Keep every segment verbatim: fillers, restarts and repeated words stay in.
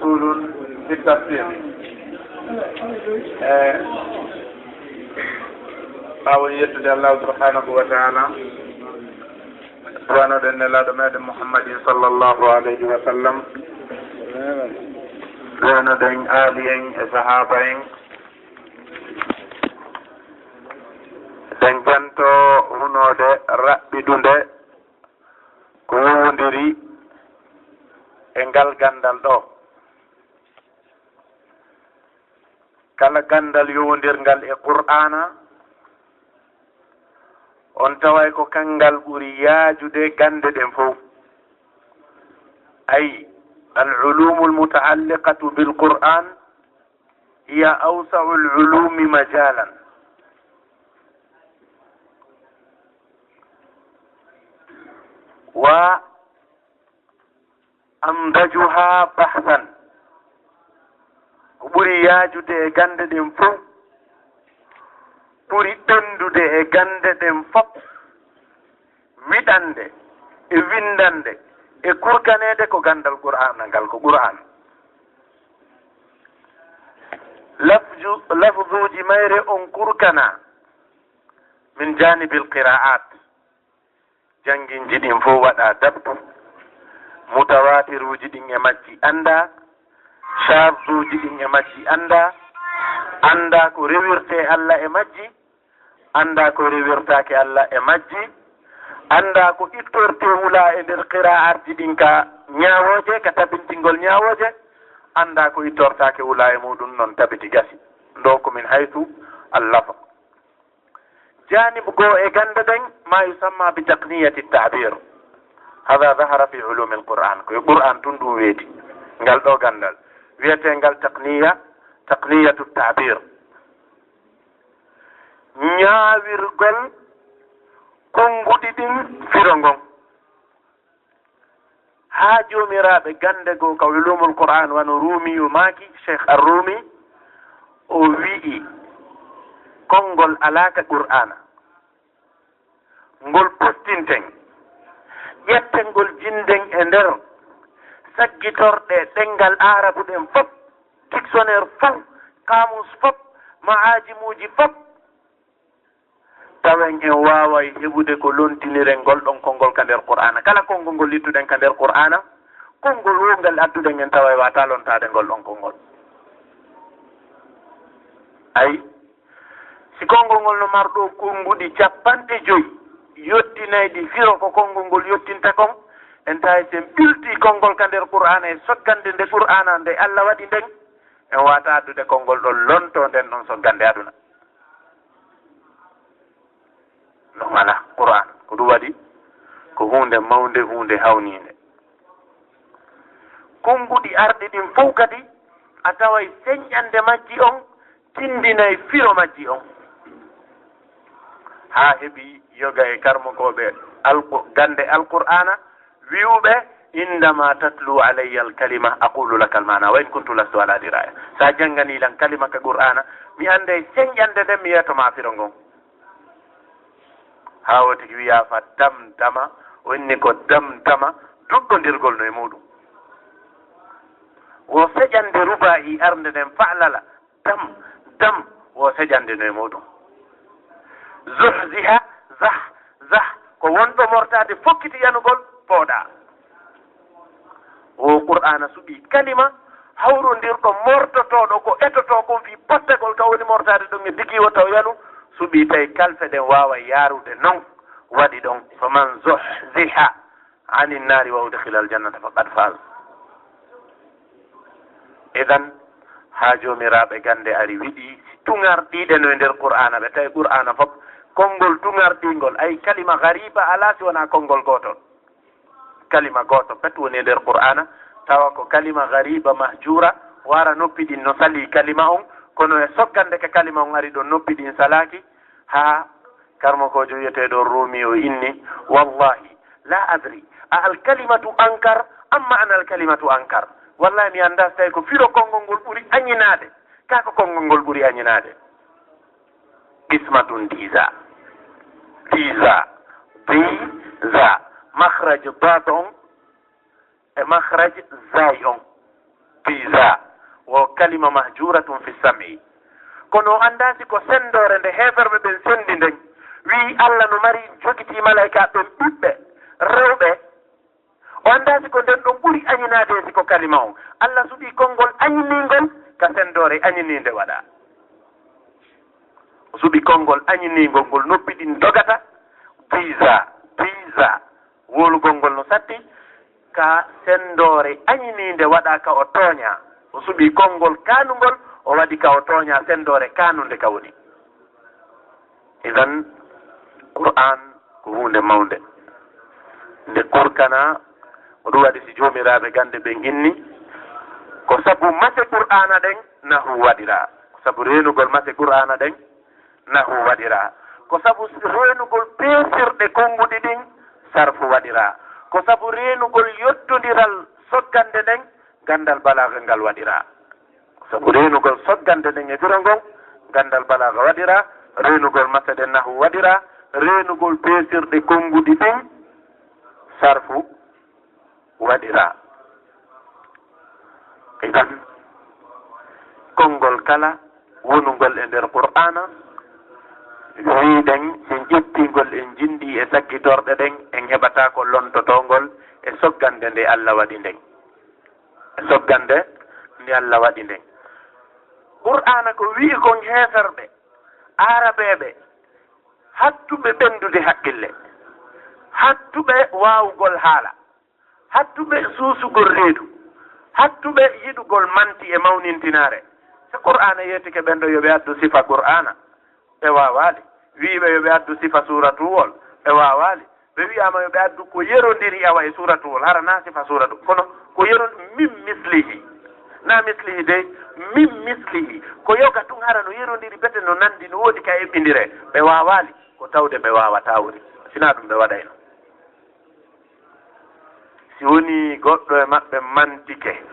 Usulun fi tafsir. Eh, ɓaawo yettude Allah subhanahu wa ta'ala, duwanoɗen Nelaaɗo meɗen Muhammadin sallallahu alayhi wa sallam, duwanoɗen aali en e sahaaba en, den janto hunoode raɓɓiɗunde ko yowondiri e ngal gandal ɗo. Kala gandal yowondirngal e Qur'aana, on taway ko kangal ɓuri yaajude gande ɗen fow. Ay, al-ulumu al-muta'alliqatu bil Qur'an hiya awsa'u al-ulumi majalan. Wa amdajuha bahsan. Ko ɓuri yaajude e gande ɗen fow, ɓuri ɓendude e gande ɗen fow, wiɗande e windande e kurkaneede ko gandal Qur'aana ngal, ko Qur'aana. Lafju-, lafzuuji mayre on kurkana min janibil qira'at. Jannginji ɗin fow waɗa dabtu, mutawaatiruuji ɗin e majji anndaa, shaazzuuji ɗin e majji anndaa, anndaa ko rewirtee Alla e majji, anndaa ko rewirtaake Alla e majji, anndaa ko ittortee wula e nder qiraa'atji ɗin ka ñaawooje, ka tabintingol ñaawooje, anndaa ko ittortaake wula e muuɗum non tabiti gasi. Ɗoo ko min haysu al-lafz. Janib goo e gande ɗen, ma yusamma bi taqniyati ta'bir. Hada zahara fi ulumi al-Qur'an. Ko e Qur'an tun ɗum weeti. Ngal ɗo gandal. Wiyetengal taqniya, taqniyatu ta'bir. Ñaawirgol konnguɗi ɗin firo ngon. Haa joomiraaɓe gannde goo ka ulumul Qur'an, wano Ruumiyu maaki, Cheikh Ar-Ruumi, o wi'i, konngol alaa ka Qur'aana. Ngol postinten, ƴetten ngol jinden e nder saggitorɗe ɗenngal aarabu ɗen fof, dictionnaire fof, qaamuus fof, ma'aajimuuji fof. Tawen en waaway heɓude ko lontiniren ngol ɗon konngol ka nder Qur'aana. Kala konngol ngol ittuɗen ka nder Qur'aana, konngol woo ngal adduɗen en taway waataa lontaade ngol ɗon konngol. Ay, si konngol ngol no marɗo konnguɗi cappanɗe joy yottinayɗi firo ko konngol ngol yottinta kon, en tawi si en ɓiltii konngol ka nder Qur'aana e soggande nde Qur'aana nde Alla waɗi nden, en waataa addude konngol ɗon lontoo nden ɗon soggande aduna. No alaa Qur'an, ko ɗum waɗi ko huunde mawnde, huunde hawniinde. Konnguɗi arɗi ɗin fof kadi, a taway señƴande majji on tindinay firo majji on. Haa heɓi yoga e karmokooɓe Alqu-, gannde Alqur'aana, wi'uɓe, "Indama tatlu alayya al-kalima aqulu laka al-ma'na wa in kuntu lastu ala diraya." Sa janngani lan kalima ka Qur'aana, mi annday señƴande nden, mi yeeto ma firo ngon. Haa woti ki wi'a fa damdama, o inni ko damdama, duɗɗondirgol no e muɗum. Wo seƴande ruba'i arnde nden fa'lala, dam, dam, wo seƴande no e muɗum. Zuhziha, zah, zah, ko wonɗo mortaade fokkiti yanugol, pooɗa. O Qur'aana suɓii kalima hawrondirɗo mortotooɗo ko etotoo kon fii pottagol ka woni mortaade ɗon e digiiwo taw yanu, suɓii tawi kalfe ɗen waaway yaarude non, waɗi ɗon. Faman zuhziha anin naari wa udkhila al jannata faqad faz. Idan, haa joomiraaɓe gannde ari wiɗi, si tuŋarɗiiɗe no e nder Qur'aana, ɓe tawi Qur'aana fof, konngol tuŋarɗiingol, ay kalima gariba alaa si wonaa konngol gootol. Kalima gooto pet woni e nder Qur'aana, tawa ko kalima gariba mahjuura, wara noppi ɗin no salii kalima on, kono e soggande ka kalima on ari ɗon noppi ɗin salaaki, haa karmokoojo wi'eteeɗo Ruumi o inni, "Wallahi, la adri, a al kalimatu ankar, am ma'na al kalimatu ankar." Wallahi, mi anndaa si tawi ko firo konngol ngol ɓuri añinaade, kaa ko konngol ngol ɓuri añinaade. Qismatun diza. Diza. Diza. Makhraj dad on e makhraj zay on. Iza, wo kalima mahjuratun fi sam'i. Kono o anndaa si ko senndoore nde heeferɓe ɓen senndi nden, wi'i Alla no mari, jogitii malaa'ikaaɓe ɓen ɓiɓɓe rewɓe. O anndaa si ko nden ɗon ɓuri añinaade si ko kalima on. Alla suɓii konngol añiniingol ka senndoore añiniinde waɗaa. O suɓi konngol añiniingol ngol noppi ɗin dogata, biza, biza. Wowlugol ngol no satti ka senndoore añiniinde waɗaa ka o tooñaa. O suɓi konngol kaanungol, o waɗi ka o tooñaa senndoore kaanunde ka woni. Idan, Qur'aan ko huunde mawnde. Nde kurkanaa, ko ɗum waɗi si joomiraaɓe gannde ɓen inni, ko sabu mase Qur'aana ɗen nahu waɗiraa. Ko sabu reenugol mase Qur'aana ɗen nahu waɗiraa. Ko sabu reenugol peesirɗe konnguɗi ɗin sarfu waɗiraa. Ko sabu reenugol yottondiral soggande nden ganndal balaaga ngal waɗiraa. Ko sabu reenugol soggande nden e firo ngon ganndal balaaga waɗiraa, reenugol mase ɗen nahu waɗiraa, reenugol peesirɗe konnguɗi ɗin sarfu waɗiraa. Idan, konngol kala wonungol e nder Qur'aana, wi'uɗen, si en ƴettii ngol, en jinndii e saggitorɗe ɗen, en heɓataa ko lontotoongol e soggande nde Alla waɗi nden. E soggande nde Alla waɗi nden. Qur'aana ko wi'i kon heeferɓe, aarabeeɓe, hattuɓe ɓenndude haqqille, hattuɓe waawugol haala, hattuɓe suusugol reedu, hattuɓe yiɗugol manti e mawnintinaare. Si Qur'aana yeetike ɓen ɗo yo ɓe addu sifa Qur'aana, ɓe waawaali. Wi'iɓe yo ɓe addu sifa suuratuwol, ɓe waawaali. Ɓe wi'aama yo ɓe addu ko yerondiri awa e suuratuwol, hara naa sifa suura ɗum. Kono ko yeron-, min mislihi. Naa mislihi dey, min mislihi. Ko yoga tun hara no yerondiri bete no nandi, no woodi ka eɓɓindire. Ɓe waawaali. Ko tawde ɓe waawataa woni. Sinaa ɗum ɓe waɗayno. Si wonii goɗɗo e maɓɓe mantike,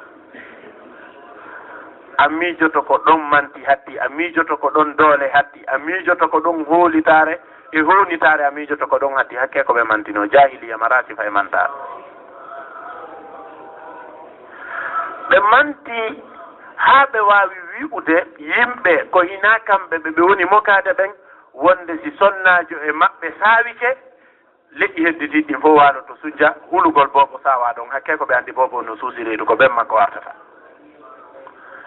a miijoto ko ɗon manti hatti, a miijoto ko ɗon doole hatti, a miijoto ko ɗon hoolitaare e hoonitaare, a miijoto ko ɗon hatti, hakkee ko ɓe mantinoo. Jaahiliya maraa sifa e mantaare. Ɓe manti haa ɓe waawi wi'ude yimɓe ko hinaa kamɓe ɓe, ɓe woni mokaade ɓen, wonde si sonnaajo e maɓɓe saawike, leƴƴi hedditiiɗi ɗin fof waaloto sujja, hulugol boobo saawaa ɗon, hakkee ko ɓe anndi boobo no suusi reedu, ko ɓen makko artata.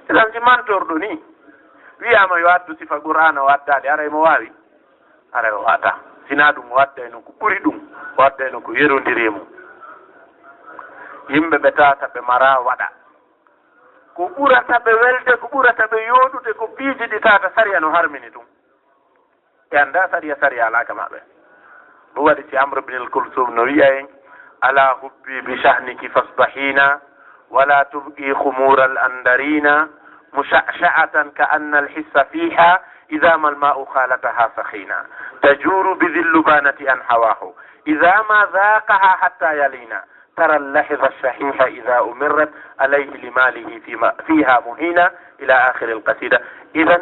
Idan si mantorɗo nii wi'aama yo addu sifa Qur'aana, o addaali, haray mo waawi? Haray o waawataa. Sinaa ɗum, o addayno ko ɓuri ɗum, o addayno ko yerondiri e mum. Yimɓe ɓe tawata ɓe maraa waɗa. Ko ɓurata ɓe welde, ko ɓurata ɓe yooɗude, ko piiji ɗi tawata sariya no harmini ɗum. Ɓe anndaa sariya, sariya alaa ka maɓɓe. Ɗum waɗi si Amr ibn al-Kulsum no wi'a en, "Ala hubbi bi shahniki fasbahina, wala tubqi khumura al-andarina, musha'sha'atan ka anna al-hissa fiha, idha ma al-ma'u khalataha sakhina. Tajuru bi dhillubanati an hawahu, idha ma dhaqaha hatta yalina. Tara al-lahiza ash-shahiha idha umirrat alayhi li malihi fima, fiha muhina," ila akhir al-qasida. Idan,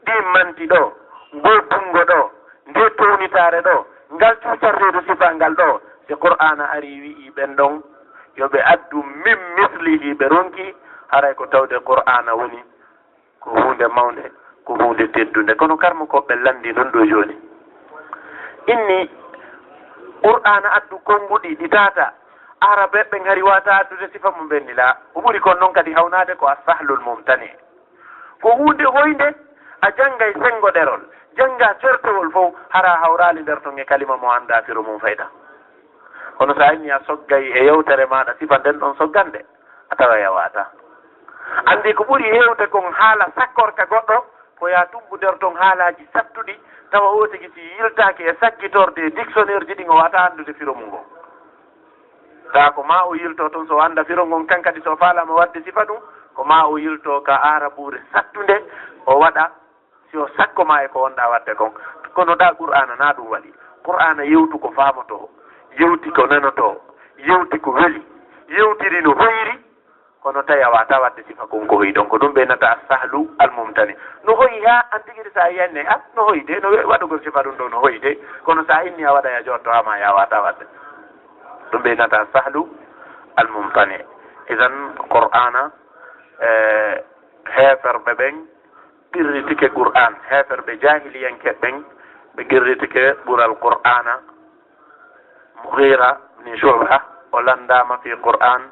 ɗin manti ɗo, ngoo bunngo ɗo, ndee townitaare ɗo, ngal cuucarreedu sifaa ngal ɗo, si Qur'aana arii wi'ii ɓen ɗon, yo ɓe addu min mislihi ɓe ronki, haray ko tawde Qur'aana woni ko huunde mawnde, ko huunde teddunde. Kono karmokooɓe ɓe lanndii non ɗo jooni. Inni Qur'aana addu konnguɗi ɗi tata, Aarabeeɓe ɓen hari waawataa addude sifa mum ɓen ni la. Ko ɓuri kon non kadi hawnaade ko as-sahlul mumtani. Ko huunde hoynde, a janngay senngo ɗerol, jannga certewol fof, hara a hawraali nder ton e kalima mo anndaa firo mum fayda. Kono so a inni a soggay e yewtere maaɗa sifa nden ɗon soggande, a tawa yawata. Anndi ko ɓuri heewde kon haala sakkorka goɗɗo, ko ya tumbu nder ton haalaaji sattuɗi, tawa o tigi si yiltaaki e sakkitorde e dictionnaire ji ɗin, o waawataa anndude firo mum ngon. Taa ko maa o yilto ton, so o annda firo ngon, kan kadi so o faalaama waɗde sifa ɗum, ko maa o yilto ka aarabuure sattunde, o waɗa, si o sakko ma e ko wonɗaa waɗde kon. Kono ɗa Qur'aana, na ɗum waɗi. Qur'aana yewtu ko faamotoo, yewti ko nanotoo, yewti ko weli, yewtiri no hoyri, kono tawi a waawataa waɗde sifa kon ko hoyi ɗon. Ko ɗum ɓe nata as-sahlu al-mumtani. No hoyi haa an tigi sa yenne, ah, no hoyi de, no we-, waɗugol sifa ɗum ɗo no hoyi de. Kono sa inni a waɗa, ya jotto ama ya waawataa waɗde. Ɗum ɓe nata as-sahlu al-mumtani. Idan Qur'aana eh, heeferɓe ɓen qirritike Qur'an, heeferɓe jaahiliyanke ɓen, ɓe qirritike ɓural Qur'ana. Mughira ibn Shu'ba, o lanndaama fii Qur'an,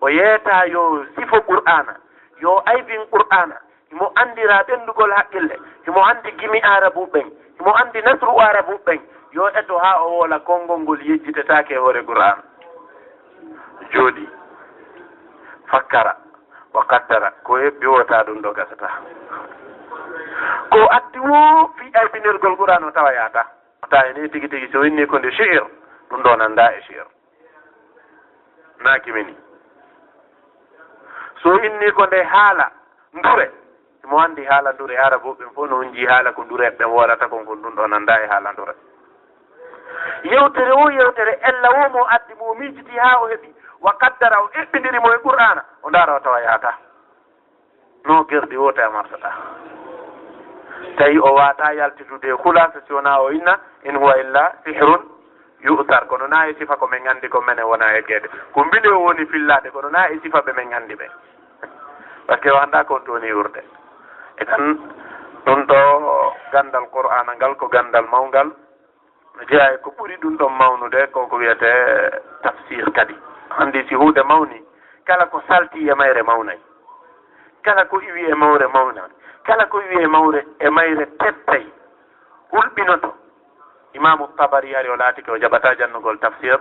o yeetaa yo sifo Qur'ana, yo aybin Qur'ana, himo anndira ɓenndugol haqqille, himo anndi gimi Aarabu ɓen, himo anndi nasru Aarabu ɓen, yo eto haa o woola konngol ngol yejjitetaake e hoore Qur'an. Jooɗi, fakkara, wa qaddara, ko heɓɓi wota ɗum ɗo gasata. Ko addi wo fii aybinirgol Qur'an o tawa yaata. Wota ene tigi tigi so inni ko nde shi'ir, ɗum ɗo nanda e shi'ir. Naaki mini. So inni ko nde haala ndure, mo anndi haala ndure, Aarabu ɓen fof no on njii haala ko ndure ɓen woolata kon, kon ɗum ɗo nanda e haala ndure. Yewtere wo yewtere, ella wo mo addi mo miijiti haa o heɓi, wa qaddara o eɓɓindiri mo e Qur'aana, o ndaara o tawa yaata. No gerdi wota e marsata. Tawi o wata yaltitude e khulasa si wona o inna, "In huwa illa sihrun yu'thar." Kono na e sifa ko men anndi ko menen wona e geede. Ko mbile o woni fillade, kono na e sifa ɓe men anndi ɓe. Parce que o annda ko on toni urde. E tan ɗum ɗo gandal Qur'ana ngal ko gandal mawngal. No jeyaa e ko ɓuri ɗum ɗon mawnude, ko ko wiyetee tafsir kadi. Anndi si huunde mawni, kala ko salti e mayre mawnay. Kala ko iwi e mawre mawnay. Kala ko iwi e mawre, e mayre tettay, hulɓinoto. Imaamu Tabari hari o laatike o jaɓataa jannugol tafsir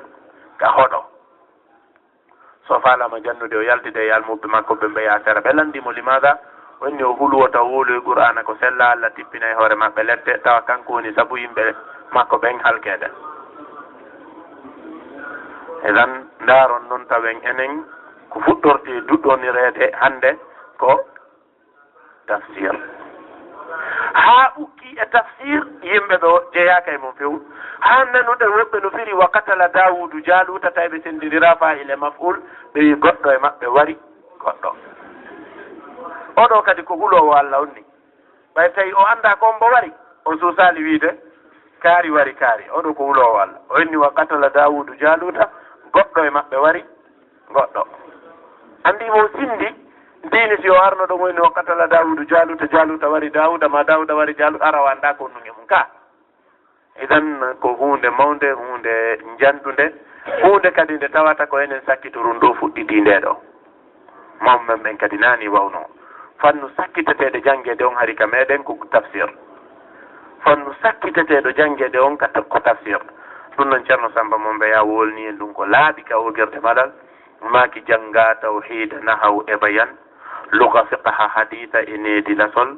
ka hoɗo. So faalaama jannude, o yaltida e almuɓɓe makko ɓe mbeya sera. Ɓe lanndi mo, "Limaada?" O inni, o hulu wota o wowloy Qur'aana ko sella, Alla tippina e hoore maɓɓe lepte, tawa kanko woni sabu yimɓe makko ɓen halkeede. Idan, ndaaron non tawen enen ko fuɗɗortee duɗonireede hannde ko tafsir. Haa ukki e tafsir, yimɓe ɓe jeyaaka e mum few. Haa nanuɗen woɓɓe no firi, "Wa qatala Daawuudu Jaaluuta", tawi ɓe senndindiraa faa'il e maf'ul, ɓe wi'i, "Goɗɗo e maɓɓe wari goɗɗo." Oɗo kadi ko huloowo Alla on ni. Ɓay tawi o anndaa ko mbo wari, o suusaali wiide, "Kaari wari kaari." Oɗo ko huloowo Alla. O inni, "Wa qatala Daawuudu Jaaluuta", goɗɗo e maɓɓe wari goɗɗo. Anndi mo sindi, ndini si o arno ɗo woni, "Wa qatala Daawuudu Jaaluuta, Jaaluuta wari Daawuuda, ma Daawuuda wari Jaaluuta", ara o anndaa ko nunge mum ka. Idan ko huunde mawnde, huunde njanɗunde, huunde kadi nde tawata ko enen sakkitorun ɗo fuɗɗiti nde ɗo. Mawɓe men ɓen kadi naani wawno. Fannu sakkiteteeɗe janngeede on hari ka meɗen ko tafsir. Fannu sakkiteteeɗo janngeede on ka ta-, ko tafsir. Ɗum noon Ceerno Sammba mo mbeya wolni en ɗum ko laaɓi ka o gerde malal. Maaki jannga tawhiida, nahaw e bayan, luga, fiqha, hadiisa e needi lasol.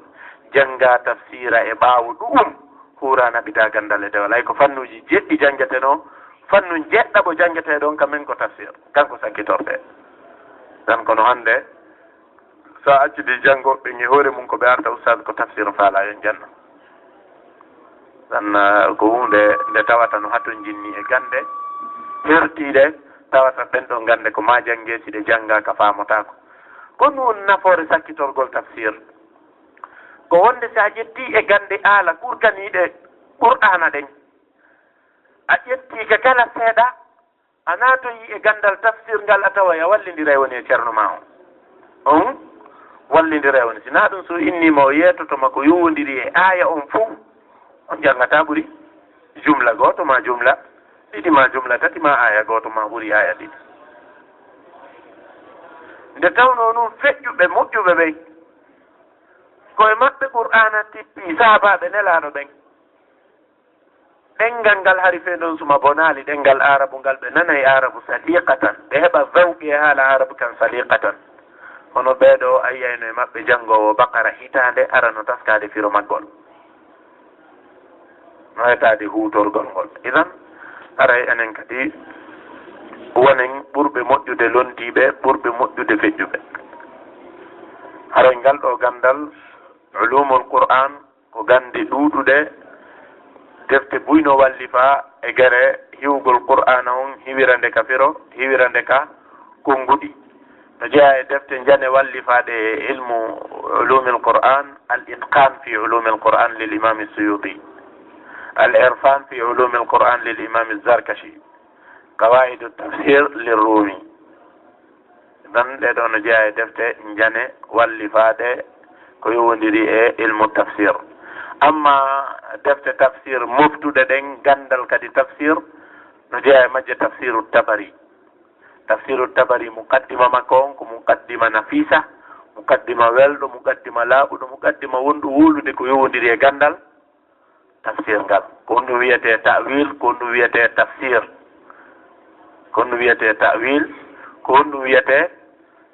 Jannga tafsiira e ɓaawo ɗuum huura naɓita ganndal e dewal. Ay ko fannuuji jeɗɗi janngeteno, fannu jeɗɗaɓo janngeteeɗo on ka men ko tafsir. Kanko sakkitorte. Tan kono hannde, so a accidi janngo, ɓe ngi hoore mum ko ɓe arta ustaas ko tafsir faala, yo njanna. Tan, ah, ko huunde nde tawata no hatonjinni e gannde hertiiɗe, tawata ɓen ɗon gannde ko ma jannge, si ɗe janngaaka faamotaako. Ko ɗum nafoore sakkitorgol tafsir. Ko wonde si a ƴetti e gannde aala kurkaniiɗe Qur'aana ɗen, a ƴetti ka kala seeɗa, a naatoyi e ganndal tafsir ngal, a tawa ya wallindiray woni e ceerno ma on. On wallindiray woni. Si naa ɗum, so innii ma o yeetoto ma ko yowondiri e aaya on fow, on janngataa ɓuri jumla gooto ma jumla ɗiɗi ma jumla tati ma aaya gooto ma ɓuri aaya ɗiɗi. Nde tawnoo nun feƴƴuɓe moƴƴuɓe ɓen, ko e maɓɓe Qur'aana tippi sahaabaaɓe Nelaaɗo ɓen. Ɗenngal ngal hari fee non suma bonaali ɗenngal Aarabu ngal, ɓe nanay Aarabu saliqatan, ɓe heɓa zawqi e haala Aarabu kan saliqatan. Kono ɓee ɗoo a yi'ayno e maɓɓe janngoowo Baqara hitaande arano taskaade firo maggol. No etaade huutorgol ngol. Idan, haray enen kadi wonen ɓurɓe moƴƴude lontiiɓe, ɓurɓe moƴƴude feƴƴuɓe. Haray ngal ɗoo ganndal, Ulumul Qur'an, ko gannde ɗuuɗuɗe, defte buy no wallifaa e gere hiwgol Qur'aana on, hiwira nde ka firo, hiwira nde ka konnguɗi. No jeyaa e defte njane wallifaaɗe e ilmu ulumil Qur'an, Al Itqan fi Ulumil Qur'an lil Imam Suyuti, Al Irfan fi Ulumil Qur'an lil Imam Zarkashi, Qawaidu Tafsir lil Rumi. Ɗan ɗee ɗoo no jeyaa e defte njane wallifaade ko yowondiri e ilmu tafsir. Amma defte tafsir moftuɗe ɗen ganndal kadi tafsir, no jeyaa e majje Tafsiru Tabari. Tafsiru Tabari, muqaddima makko on ko muqaddima nafisa, muqaddima welɗo, muqaddima laaɓuɗo, muqaddima wonɗo wowlude ko yowondiri e ganndal tafsir ngal. Ko honɗum wiyetee ta'wil, ko honɗum wiyetee tafsir? Ko honɗum wiyetee ta'wil, ko honɗum wiyetee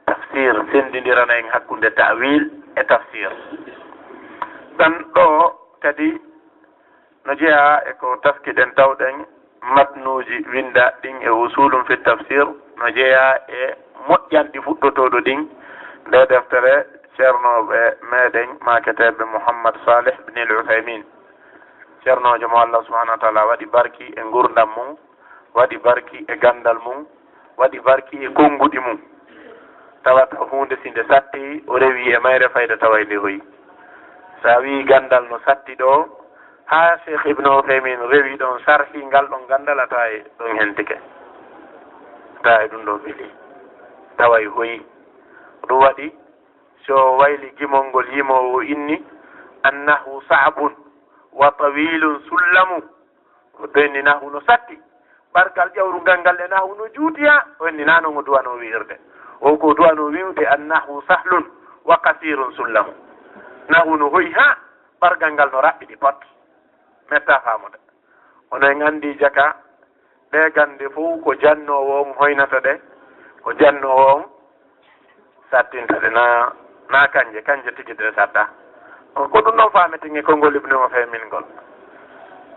tafsir? Senndindirana en hakkunde ta'wil e tafsir. Ɗan ɗoo kadi no jeyaa e ko taskiɗen tawɗen matnuuji winndaaɗi ɗin e usulun fi tafsir, no jeyaa e moƴƴanɗi fuɗɗotooɗo ɗin. Ndee deftere ceernooɓe meɗen maaketeeɓe Muhammad Salih bin Al Uthaymin, ceernoojo mo Allah subhanahu wa taala waɗi barki e ngurndan mun, waɗi barki e ganndal mun, waɗi barki e konnguɗi mun. Tawata huunde si nde satti, o rewi e mayre fayda tawa e nde hoyi. Sa wii ganndal no satti ɗoo, haa Cheikh Ibn Uthaymin rewi ɗon, sarhi ngal ɗon ganndal, a tawa e ɗon hentike. A tawa e ɗum ɗoo fili. Tawa e hoyi. Ko ɗum waɗi, so wayli gimol ngol yimoowo inni, "Annahu sa'bun wa tawilun sullamu." O inni nahwu no satti. Bargal ƴawrungal ngal e nahwu no juuti haa. O inni naa non o duwanoo wi'irde. O ko duwanoo wi'ude, "Annahu sahlun wa kasirun sullamu." Nahwu no hoyi haa. Bargal ngal no raɓɓiɗi pot. Metta faamude. Ono en anndi jaka, ɗee gannde fof ko jannoowo on hoynata ɗe, ko jannoowo on sattinta ɗe, na, na kanje, kanje tigi ɗe satta. Ko ɗum ɗon faameten e konngol Ibnu Uthaymin ngol.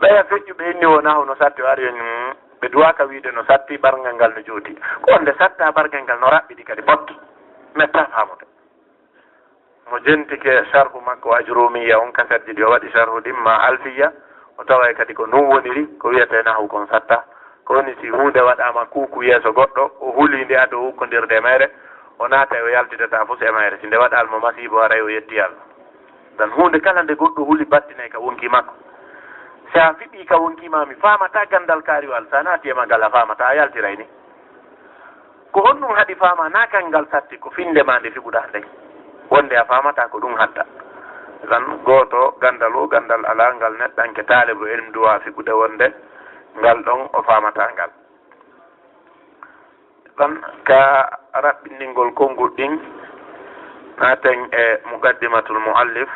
Ɓeya feƴƴuɓe inni wonaa hono satti, o ari en, mm, ɓe duwaaka wiide no satti, ɓarngal ngal no juuti. Ko on nde satta, ɓarngal ngal no raɓɓiɗi kadi pot. Metta faamude. Mo jentike sharhu makko Ajrumiya on, kasetji ɗi o waɗi sharhu ɗin, ma Alfiya, o taway kadi ko ɗum woniri, ko wiyetee nahwu kon satta. Ko woni si huunde waɗaama kuuku yeeso goɗɗo, o huli nde ado ukkondirde e mayre, o naatay o yaltidata fus e mayre. Si nde waɗaal mo masiibo haray o yetti Allah. Dan huunde kala nde goɗɗo huli battinay ka wonkii makko. Si a fiɓii ka wonkii maa mi faamataa ganndal kaariwal, si a naati e magal a faamataa, a yaltiray ni. Ko honɗum haɗi faamaa naa kan ngal satti ko finnde maa nde fiɓuɗaa nden? Wonde a faamataa ko ɗum hatta. Tan gooto ganndal wo ganndal alaa ngal neɗɗanke taalibo ilm duwaa fiɓude wonde ngal ɗon o faamataa ngal. Tan ka raɓɓinɗingol konnguɗi ɗin, naaten e muqaddimatul muallif.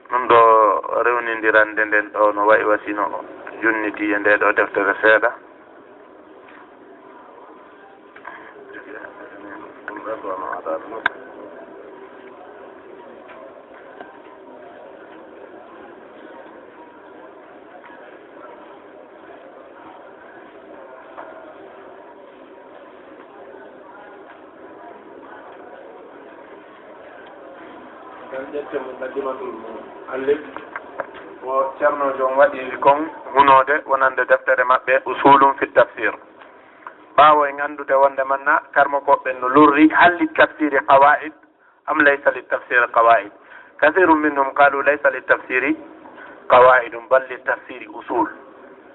Ɗum ɗo rewnindirande nden ɗo no wayi wa sino junniti e nde ɗo deftere seeɗa. Tan ƴetten muqaddimatul muallif, ko ceernoojo on waɗiri kon hunoode wonande deftere maɓɓe Usulun fi Tafsir. Ɓaawo en anndude wonde manna karmokooɓe ɓen no lorri, hal li tafsiri qawaid am laysa li tafsiri qawaid. Kathirun minhum qalu laysa li tafsiri qawaidun bal li tafsiri usul.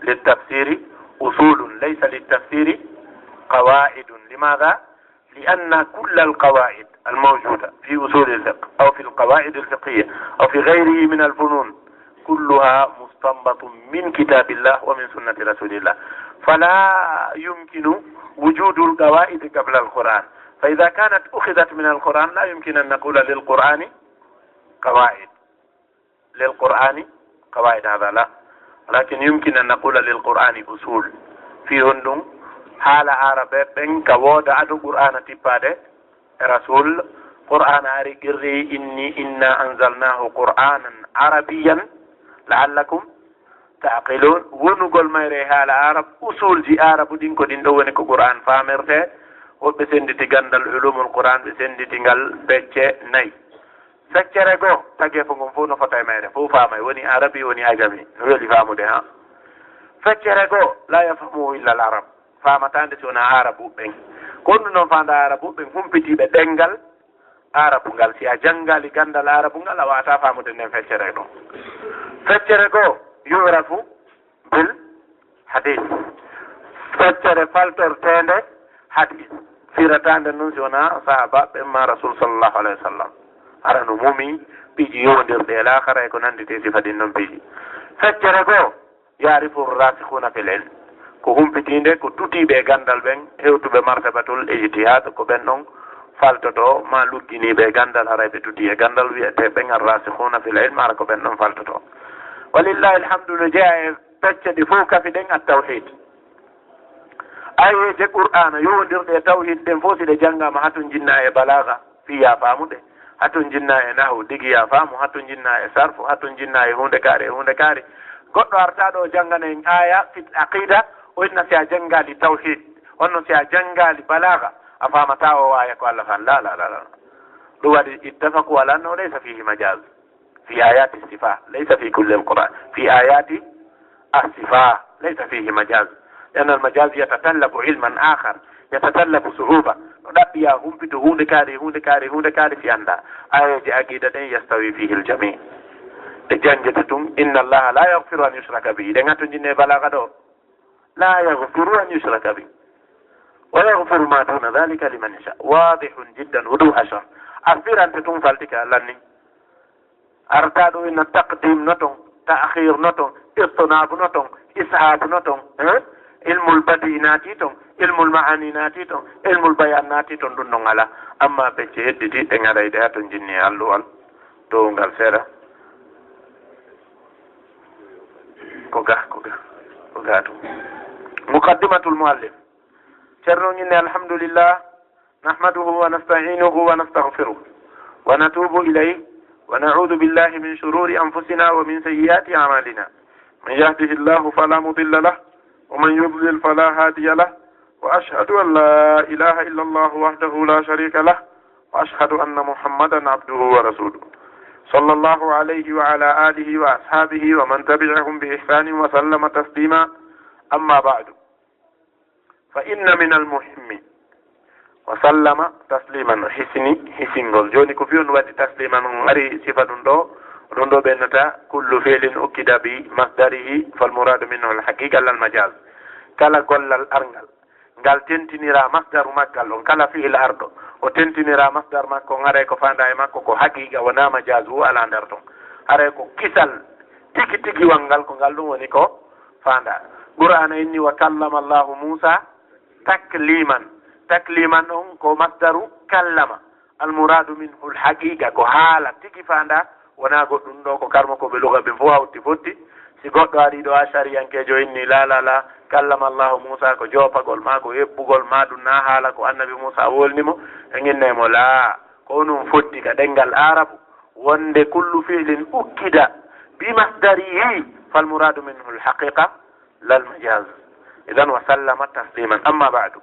Li tafsiri usulun laysa li tafsiri qawaidun. Limadha? لأن كل القواعد الموجودة في أصول الفقه أو في القواعد الفقهية أو في غيره من الفنون كلها مستنبط من كتاب الله ومن سنة رسول الله، فلا يمكن وجود القواعد قبل القرآن، فإذا كانت أخذت من القرآن لا يمكن أن نقول للقرآن قواعد. للقرآن قواعد، هذا لا، ولكن يمكن أن نقول للقرآن أصول. Fii honɗum? Haala Aarabe ɓen ka wooda ado Qur'aana tippaade e Rasul. Qur'aana ari qirri inni inna anzalnahu Qur'anan Arabiyyan la'allakum ta'qilun. Wonugol mayre e haala Arab, usulji Aarabu ɗin ko ɗin ɗo woni ko Qur'aan faamirte. Woɓɓe sennditi ganndal ulumul Qur'aan, ɓe sennditi ngal pecce nay. Feccere goo, tageefo ngon fof no fota e mayre, fof faamay, woni Arabi, woni Ajami. No weli faamude, ha? Feccere goo, la yafhamuhu illa al Arab. Faamataa nde si wonaa Aarabu ɓen. Ko honɗum non faandaa Aarabu ɓen? Humpitiiɓe ɗenngal Aarabu ngal. Si a janngaali ganndal Aarabu ngal, a waawataa faamude nden feccere ɗon. Feccere goo, yu'rafu bil hadith. Feccere faltorteende hadith. Firataande noon si wonaa sahaabaaɓe ɓen maa Rasul sallallahu alayhi wa sallam. Hara no mumi piiji yowondirɗi e laakara e ko nannditi e sifa ɗin noon piiji. Feccere goo, yaarifu rasikhuna fil ilm. Ko humpitiinde, ko tutiiɓe e ganndal ɓen, hewtuɓe martabatul ijtihaad, ko ɓen ɗon faltotoo, maa lugginiiɓe e ganndal, haray ɓe tutii e ganndal, wiyetee ɓen ar-rasikhuna fil ilm, hara ko ɓen ɗon faltotoo. Walillahi alhamdu, no jeyaa e pecce ɗi fof kafi ɗen at-tawhid. Ayeeje Qur'aana yowondirɗe e tawhid ɗen fof, si ɗe janngaama, hatonjinnaa e balaaga, fii yaa faamude, hatonjinnaa e nahwu, digi yaa faamu, hatonjinnaa e sarfu, hatonjinnaa e huunde kaari, e huunde kaari. Goɗɗo artaa ɗo janngana en aaya fit aqida, o inna si a janngaali tawhid, honno si a janngaali balaaga, a faamataa o aaya ko Allah fan. La, la, la, la. Ɗum waɗi ittafaqu ala annahu laysa fihi majaz. في آيات الصفة، ليس في كل القرآن، في آيات الصفة، ليس فيه مجاز، لأن المجاز يتطلب علما آخر، يتطلب صعوبة. No ɗaɓɓi yaa humpito huunde kaari, huunde kaari, huunde kaari si anndaa. Aayeeje aqiida ɗen يستوي فيه الجميع. Ɗe janngete tun, إن الله لا يغفر أن يشرك به. Ɗen hatonjinne e balaaga ɗo. لا يغفر أن يشرك به ويغفر ما دون ذلك لمن يشاء. واضح جدا وضوح الشمس. A firante tun faltike a lanni. Artaa ɗo ina taqdim no ton, ta'khir no ton, istinab no ton, ishab no ton, eh? Ilmul badi naati ton, ilmul ma'ani naati ton, ilmul bayan naati ton, ɗum ɗon alaa. Amma pecce hedditi ɗe ŋaray ɗe hatonjinni e alluwal, downgal seeɗa. Ko ga, ko ga, ko ga ɗum. Muqaddimatul muallif. Ceerno on inni, alhamdulillah, نحمده ونستعينه ونستغفره ونتوب إليه ونعوذ بالله من شرور أنفسنا ومن سيئات أعمالنا. من يهده الله فلا مضل له ومن يضلل فلا هادي له. وأشهد أن لا إله إلا الله وحده لا شريك له. وأشهد أن محمدا عبده ورسوله. صلى الله عليه وعلى آله وأصحابه ومن تبعهم بإحسان وسلم تسليما. أما بعد. فإن من المهم. وسلم تسليما. Hisini, hisingol. Jooni ko fii on waɗi tasliman, on ari sifa ɗum ɗo. Ɗum ɗo ɓe innata كل فعل أكد بمصدره فالمراد منه الحقيقة لا المجاز. Kala gollal arngal, ngal tentiniraa masdaru maggal on, kala fi'il arɗo, o tentiniraa masdar makko, on aray ko faandaa e makko ko haqiiqa, wonaa majaaz, wo alaa nder ton. Haray ko kisal tigi tigiwal ngal, ko ngal ɗum woni ko faandaa. Qur'aana inni, "Wa kallama Allahu Muusa takliman." Takliman on ko masdaru kallama. Al muraadu minhu al haqiqa, ko haala tigi faandaa, wonaa goɗɗum ɗo ko karmokooɓe luga ɓen fof hawti fotti. Si goɗɗo arii ɗo a shariyankeejo inni, "La, la, la, kallama Allahu Muusa," ko joopagol maa ko hebbugol maa ɗum naa haala ko annabi Muusa wolni mo, en innay mo, "Laa, ko onon fotti ka ɗenngal Aarabu." Wonde kullu fi'lin ukkida bi masdarihi, fal muraadu minhu al haqiqa, lal majaaz. Idan wa sallama tasliman. Amma ba'du.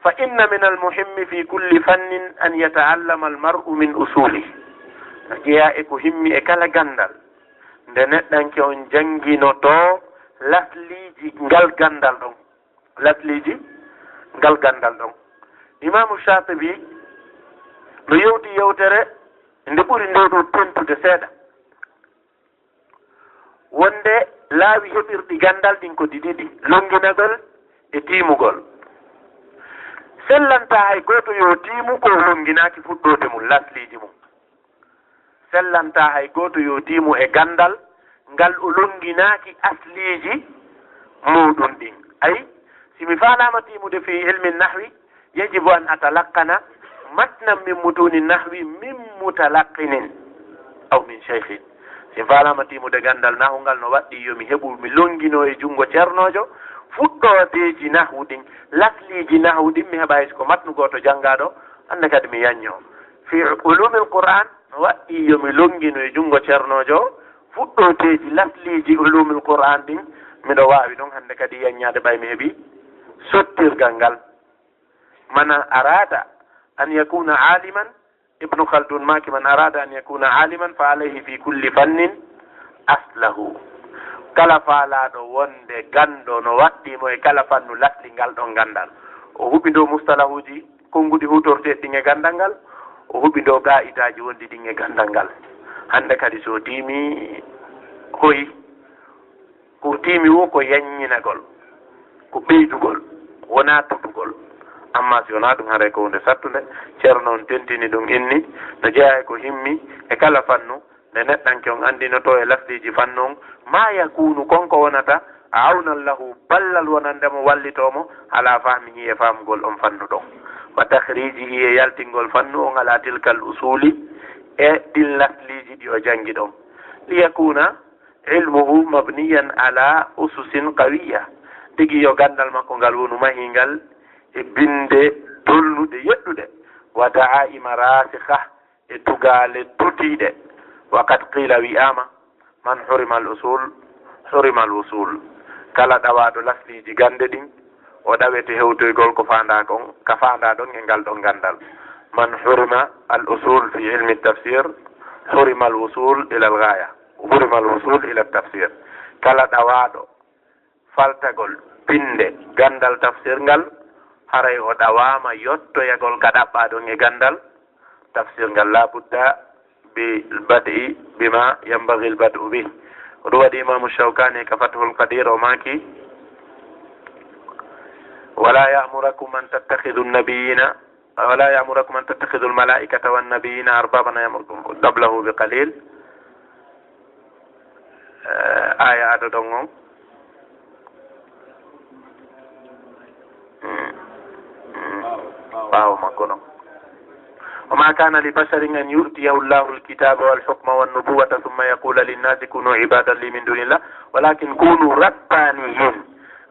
Fa inna min al muhimmi fi kulli fannin an yata'allama al mar'u min usulihi. No jeyaa e ko himmi e kala ganndal, nde neɗɗanke on jannginoto lasliiji ngal ganndal ɗon. Lasliiji ngal ganndal ɗon. Imaamu Shaatibi no yewti yewtere nde ɓuri nde ɗo tentude seeɗa. Wonde laawi heɓirɗi ganndal ɗin ko ɗi ɗiɗi, lonnginagol e tiimugol. Sellantaa hay gooto yo tiimu ko o lonnginaaki fuɗɗoode mum, lasliiji mum. Sellantaa hay gooto yo tiimu e ganndal ngal o lonnginaaki asliiji muuɗum ɗin. Ay, si mi faalaama tiimude fii ilmi nahwi, yajibu an atalaqqana matnan min mutuuni nahwi min mutalaqqinin aw min shaykhin. Si mi faalaama tiimude ganndal nahwu ngal, no waɗɗii yo mi heɓu, mi lonnginoo e junngo ceernoojo fuɗɗoodeeji nahwu ɗin, lasliiji nahwu ɗin, mi heɓa hay si ko matnu gooto janngaaɗo, hannde kadi mi yaññoo. Fii ulumil Qur'aan, no waɗɗii yo mi lonngino e junngo ceernoojo fuɗɗoodeeji lasliiji ulumil Qur'aan ɗin, miɗo waawi ɗon hannde kadi yaññaade ɓay mi heɓii sottirgal ngal. Man araada an yakuuna aaliman, Ibnu Khaldun maaki, "Man araada an yakuuna aaliman fa alayhi fi kulli fannin aslahu." Kala faalaaɗo wonde ganndo, no waɗɗii mo e kala fannu lasli ngal ɗon ganndal. O huɓindoo mustalahuuji konnguɗi huutorteeɗi ɗin e ganndal ngal, o huɓindoo qaa'idaaji wonɗi ɗin e ganndal ngal. Hannde kadi so tiimi hoyi, ko tiimi wo ko yaññinagol, ko ɓeydugol, wonaa tutugol. Amma si wonaa ɗum, haray ko huunde sattunde. Ceerno on tentini ɗum inni, no jeyaa e ko himmi e kala fannu, nde neɗɗanke on anndinotoo e lasliiji fannu on, maa yakuunu, kon ko wonata, awnan lahu, ballal wonande mo, wallitoo mo, alaa fahmihi, e faamugol on fannu ɗon, wa takhrijihi, e yaltingol fannu on, alaa tilkal usuli, e ɗin lasliiji ɗi o janngi ɗon. Liyakuuna ilmuhu mabniyan ala ususin qawiyya. Tigi yo ganndal makko ngal wonu mahingal e binnde dolnuɗe, yeɗɗuɗe, wa da'aima rasikha, e tugaale dutiiɗe. Wa qad qila, wi'aama, man hurima al usul, hurima al wusul. Kala ɗawaaɗo lasliiji gannde ɗin, o ɗawete hewtoygol ko faandaa kon, ka faandaa ɗon e ngal ɗon ganndal. Man hurima al usul fi ilmi tafsir, hurima al wusul ila al ghaya, hurima al wusul ila tafsir. Kala ɗawaaɗo faltagol binnde ganndal tafsir ngal, haray o ɗawaama yottoyagol ka ɗaɓɓaa ɗon e ganndal tafsir ngal. La budda bil bad'i bima yanbaghi al bad'u bih. Ko ɗum waɗi Imaamu Shawkani ka Fathul Qadir o maaki, wala ya'murakum an tattakhidhu an-nabiyyina, wala ya'murakum an tattakhidhu al-mala'ikata wan-nabiyyina arbaban ya'murukum qablahu bi qalil. Eh, aya aɗo ɗon on. Mm. Mm. Ɓaawo makko ɗon. وما كان لبشر أن يؤتيه الله الكتاب والحكم والنبوة ثم يقول للناس كونوا عبادا لي من دون الله ولكن كونوا ربانيين.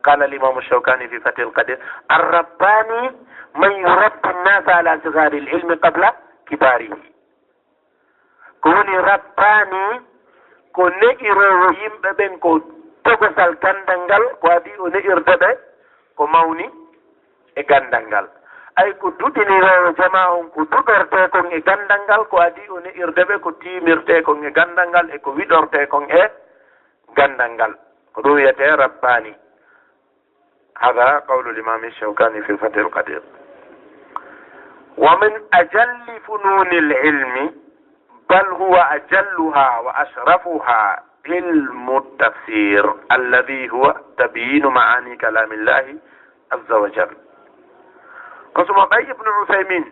قال الإمام الشوكاني في فتح القدير: الرباني من يربي الناس على صغار العلم قبل كباره. Ko woni rabbaani, ko ne'iroowo yimɓe ɓen ko togosal ganndal ngal, ko adii o ne'irde ɓe ko mawni e ganndal ngal. Ay ko duɗiniroowo jamaa on ko duɗortee kon e ganndal ngal, ko adii o ne'irde ɓe ko tiimirtee kon e ganndal ngal e ko wiɗortee kon e ganndal ngal. Ko ɗum wiyetee rabbaani. هذا قول الإمام الشوكاني في فتح القدير. ومن أجل فنون العلم، بل هو أجلها وأشرفها، علم التفسير، الذي هو تبيين معاني كلام الله عز وجل. Ko suma ɓay Ibnu Usaymin,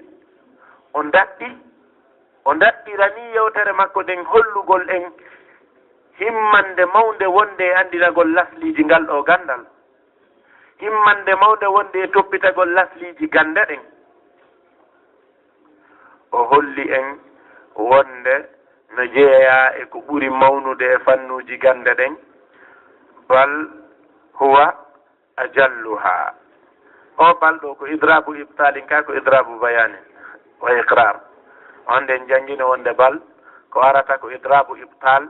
o daɗɗi, o daɗɗirani yewtere makko nden hollugol en himmande mawnde wonde e anndinagol lasliiji ngal ɗoo ganndal. Himmande mawnde wonde e toppitagol lasliiji gannde ɗen. O holli en wonde no jeyaa e ko ɓuri mawnude e fannuuji gannde ɗen, bal huwa ajalluha. O bal ɗoo ko idrabu ibtalin ka ko idrabu bayanin wa iqrar. On ɗen janngino wonde bal ko arata ko idrabu ibtal,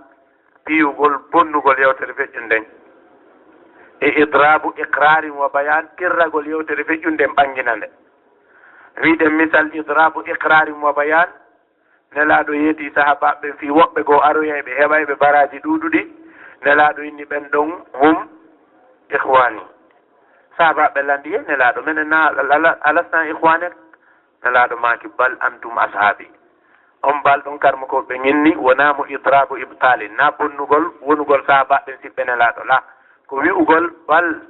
piyugol, bonnugol yewtere feƴƴunde nden, e idrabu iqrarin wa bayan, kirragol yewtere feƴƴunde nden, ɓanngina nde. Wi'uɗen misal idrabu iqrarin wa bayan, Nelaaɗo yeetii sahaabaaɓe ɓen fii woɓɓe goo aroyay ɓe, heɓay ɓe baraaji ɗuuɗuɗi. Nelaaɗo inni ɓen ɗon, hum ikhwani. Sahaabaaɓe ɓen lanndii, "He Nelaaɗo, menen na, ala-, alasna ikhwanak?" Nelaaɗo maaki, "Bal antum ashaabi." On bal ɗon karmukooɓe ɓen inni, wonaa mo idrabu ibtalin, naa bonnugol wonugol sahaabaaɓe ɓen siɓɓe Nelaaɗo, laa. Ko wi'ugol, bal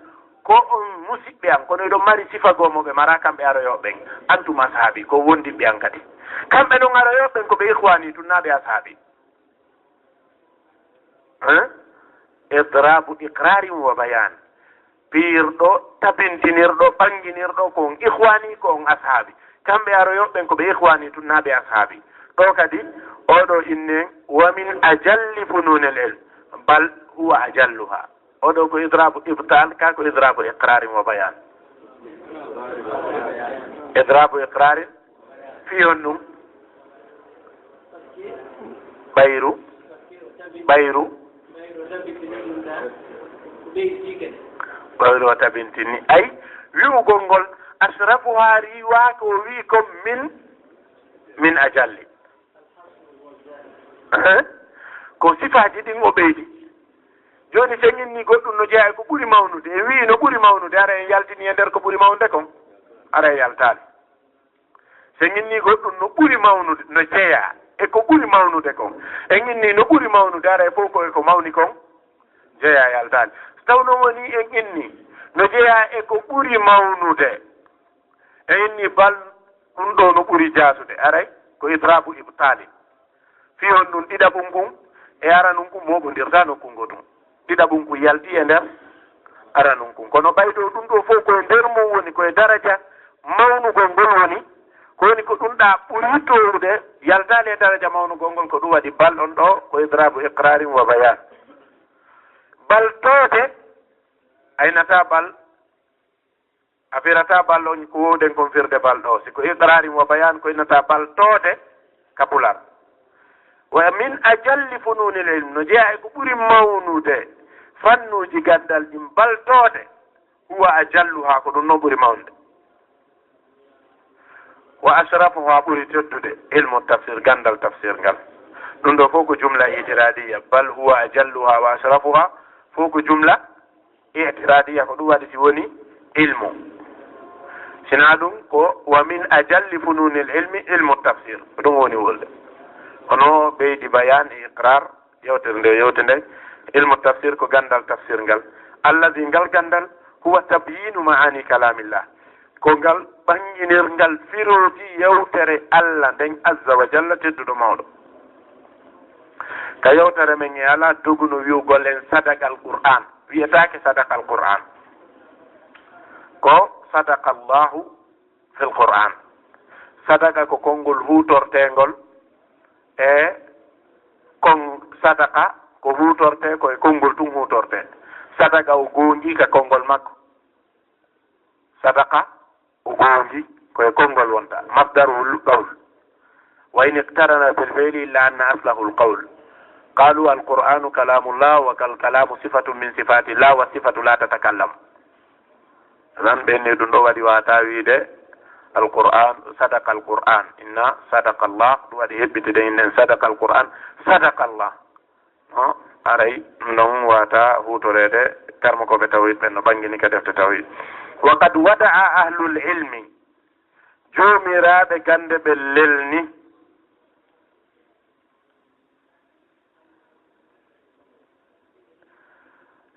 ko on musiɓɓe am, kono hiɗon mari sifa goo mo ɓe maraa kamɓe aroyooɓe ɓen. Antum ashaabi, ko wondiɓɓe am kadi. Kamɓe non aroyooɓe ɓen ko ɓe ikhwani tun, naa ɓe ashaabi. Hein? Idrabu iqrarin wa bayan. Piyirɗo, tabintinirɗo, ɓannginirɗo ko on ikhwani, ko on ashaabi. Kamɓe aroyooɓe ɓen ko ɓe ikhwani tun, naa ɓe ashaabi. Ɗoo kadi, oo ɗoo inni en, wa min ajalli fununil ilm, bal huwa ajalluha. Oo ɗoo ko idrabu ibtal, ka ko idrabu iqrarin wa bayan. Idrabu iqrarin, fii honɗum? Ɓayru, ɓayru, ɓayru o tabintini. Ay, wi'ugol ngol, ashrafuha riiwaaka, o wi'i kon min, min ajalli. Ahan. Ko sifaaji ɗin o ɓeydi. Jooni, si en inni goɗɗum no jeyaa e ko ɓuri mawnude, en wi'i no ɓuri mawnude, hara en yaltini e nder ko ɓuri mawnude kon? Hara en yaltaali. Si en inni goɗɗum no ɓuri mawnude, no jeyaa e ko ɓuri mawnude kon, en inni no ɓuri mawnude, hara e fof ko e ko mawni kon jeyaa, yaltaali. So taw non woni en inni no jeyaa e ko ɓuri mawnude, En inni bal ɗum ɗo no ɓuri jaasude, aray ko idrabu ibtalin. Fii honɗun? Ɗiɗaɓun kun e aranun kun mooɓondirtaa nokku ngotun. Ɗiɗaɓun kun yalti e nder aranun kun. Kono ɓay ɗo ɗum ɗo fow ko e nder mun woni, ko e daraja mawnugol ngol woni, ko woni ko ɗum ɗa ɓuri towrude, yaltaali e daraja mawnugol ngol, ko ɗum waɗi bal on ɗo ko idrabu iqrarin wa bayan. Bal toode, a innataa bal, a firataa bal on ko wowden kon firde bal ɗo. Si ko iqrarin wa bayan, ko innataa bal toode ka pular. Wa min ajalli fununil ilm, no jeyaa e ko ɓuri mawnude fannuuji ganndal ɗin, bal toode, huwa ajalluha, ko ɗum no ɓuri mawnude. Wa ashrafuha, ɓuri teddude, ilmu tafsir, ganndal tafsir ngal. Ɗum ɗo fow ko jumla itiradiya, bal huwa ajalluha wa ashrafuha, fow ko jumla itiradiya, ko ɗum waɗi si woni ilmu. Sinaa ɗum ko wa min ajalli fununil ilmi ilmu tafsir, ko ɗum woni wolde. Kono ɓeydi bayan e iqrar, yewtere nde yewte nde, ilmu tafsir ko ganndal tafsir ngal. Allazi, ngal ganndal, huwa tabyinu maani kalamillah. Ko ngal ɓannginirngal firooji yewtere Allah nden, azza wa jalla, tedduɗo mawɗo. Ka yewtere men e alaa doguno wi'ugol en sadaqal Qur'an. Wi'etaake sadaqal Qur'an. Ko sadaqallahu fil Qur'an. Sadaqa ko konngol huutorteengol e kon-, sadaqa ko huutortee, ko e konngol tun huutortee. Sadaqa o goongi ka konngol makko. Sadaqa o goongi, ko e konngol wonta. Masdaruhul qawl. Wa in iqtarana bil fi'li illa anna aslahul qawl. Qalu al Qur'anu kalamullah wa kal kalamu sifatun min sifatillah wa sifatu la tatakallamu. Nan ɓenni ɗum ɗo waɗi wata wiide al Qur'an, sadaqa al Qur'an. Inna sadaqa Allah, ɗum waɗi heɓɓitide innen sadaqa al Qur'an, sadaqa Allah. No, aray non wata huutoreede terme ko ɓe tawhid ɓen no ɓanngini ka defte tawhid. Wa qad wada'a ahlul ilmi, joomiraaɓe gannde ɓe lelni,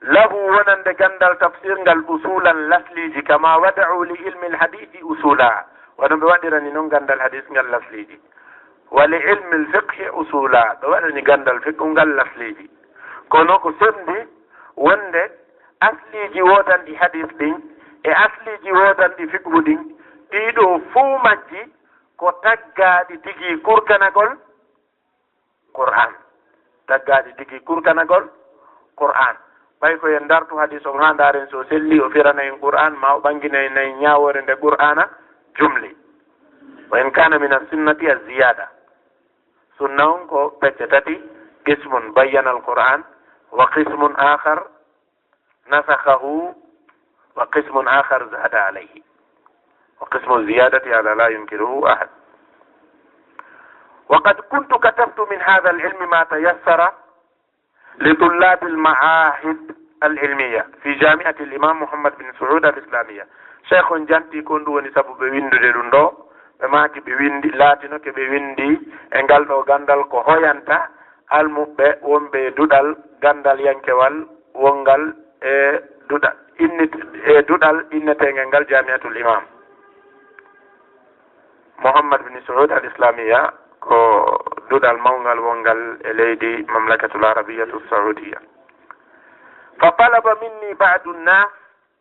lahu wonande ganndal tafsir ngal usulan lasliiji, kama wada'u li ilmi alhadisi usula, wano ɓe waɗirani non ganndal hadis ngal lasliiji. Wa li ilmi alfiqhi usula, ɓe waɗani ganndal fiqhu ngal lasliiji. Kono ko sembi wonde asliiji wootanɗi hadis ɗin e asliiji wootanɗi fiqhu ɗin, ɗii ɗoo fow majji ko taggaaɗi tigi kurkanagol Qur'an. Taggaaɗi tigi kurkanagol Qur'an. Ɓay ko en dartu hadis on haa ndaaren so selli, o firana en Qur'an, ma o ɓanngina en nay ñaawoore nde Qur'ana jumli. Wa in kana min as-sunnati az-ziyada. Sunna on ko pecce tati, qismun bayyana al-Qur'an, wa qismun akhar nasakhahu, wa qismun akhar zada alayhi. Wa qismu ziyadati hada la yunkiruhu ahad. Wa qad kuntu katabtu min hadha al-ilmi ma tayassara li tullabi al-ma'ahid al-ilmiya fi jami'ati al-Imam Muhammad bin Saud al-Islamiyya. Cheikh on janti ko ɗum woni sabu ɓe winndude ɗum ɗo. Ɓe maaki ɓe winndi, laatino ke ɓe winndi e ngal ɗo ganndal ko hoyanta almuɓɓe wonɓe e duɗal ganndal yankewal wonngal e duɗal innit-, e duɗal inneteengel ngal Jami'atul Imam Muhammad bin Saud al Islamiyya, ko duɗal mawngal wonngal e leydi Mamlakatul Arabiyatu Saudiyya. Fa talaba minni ba'du nnas,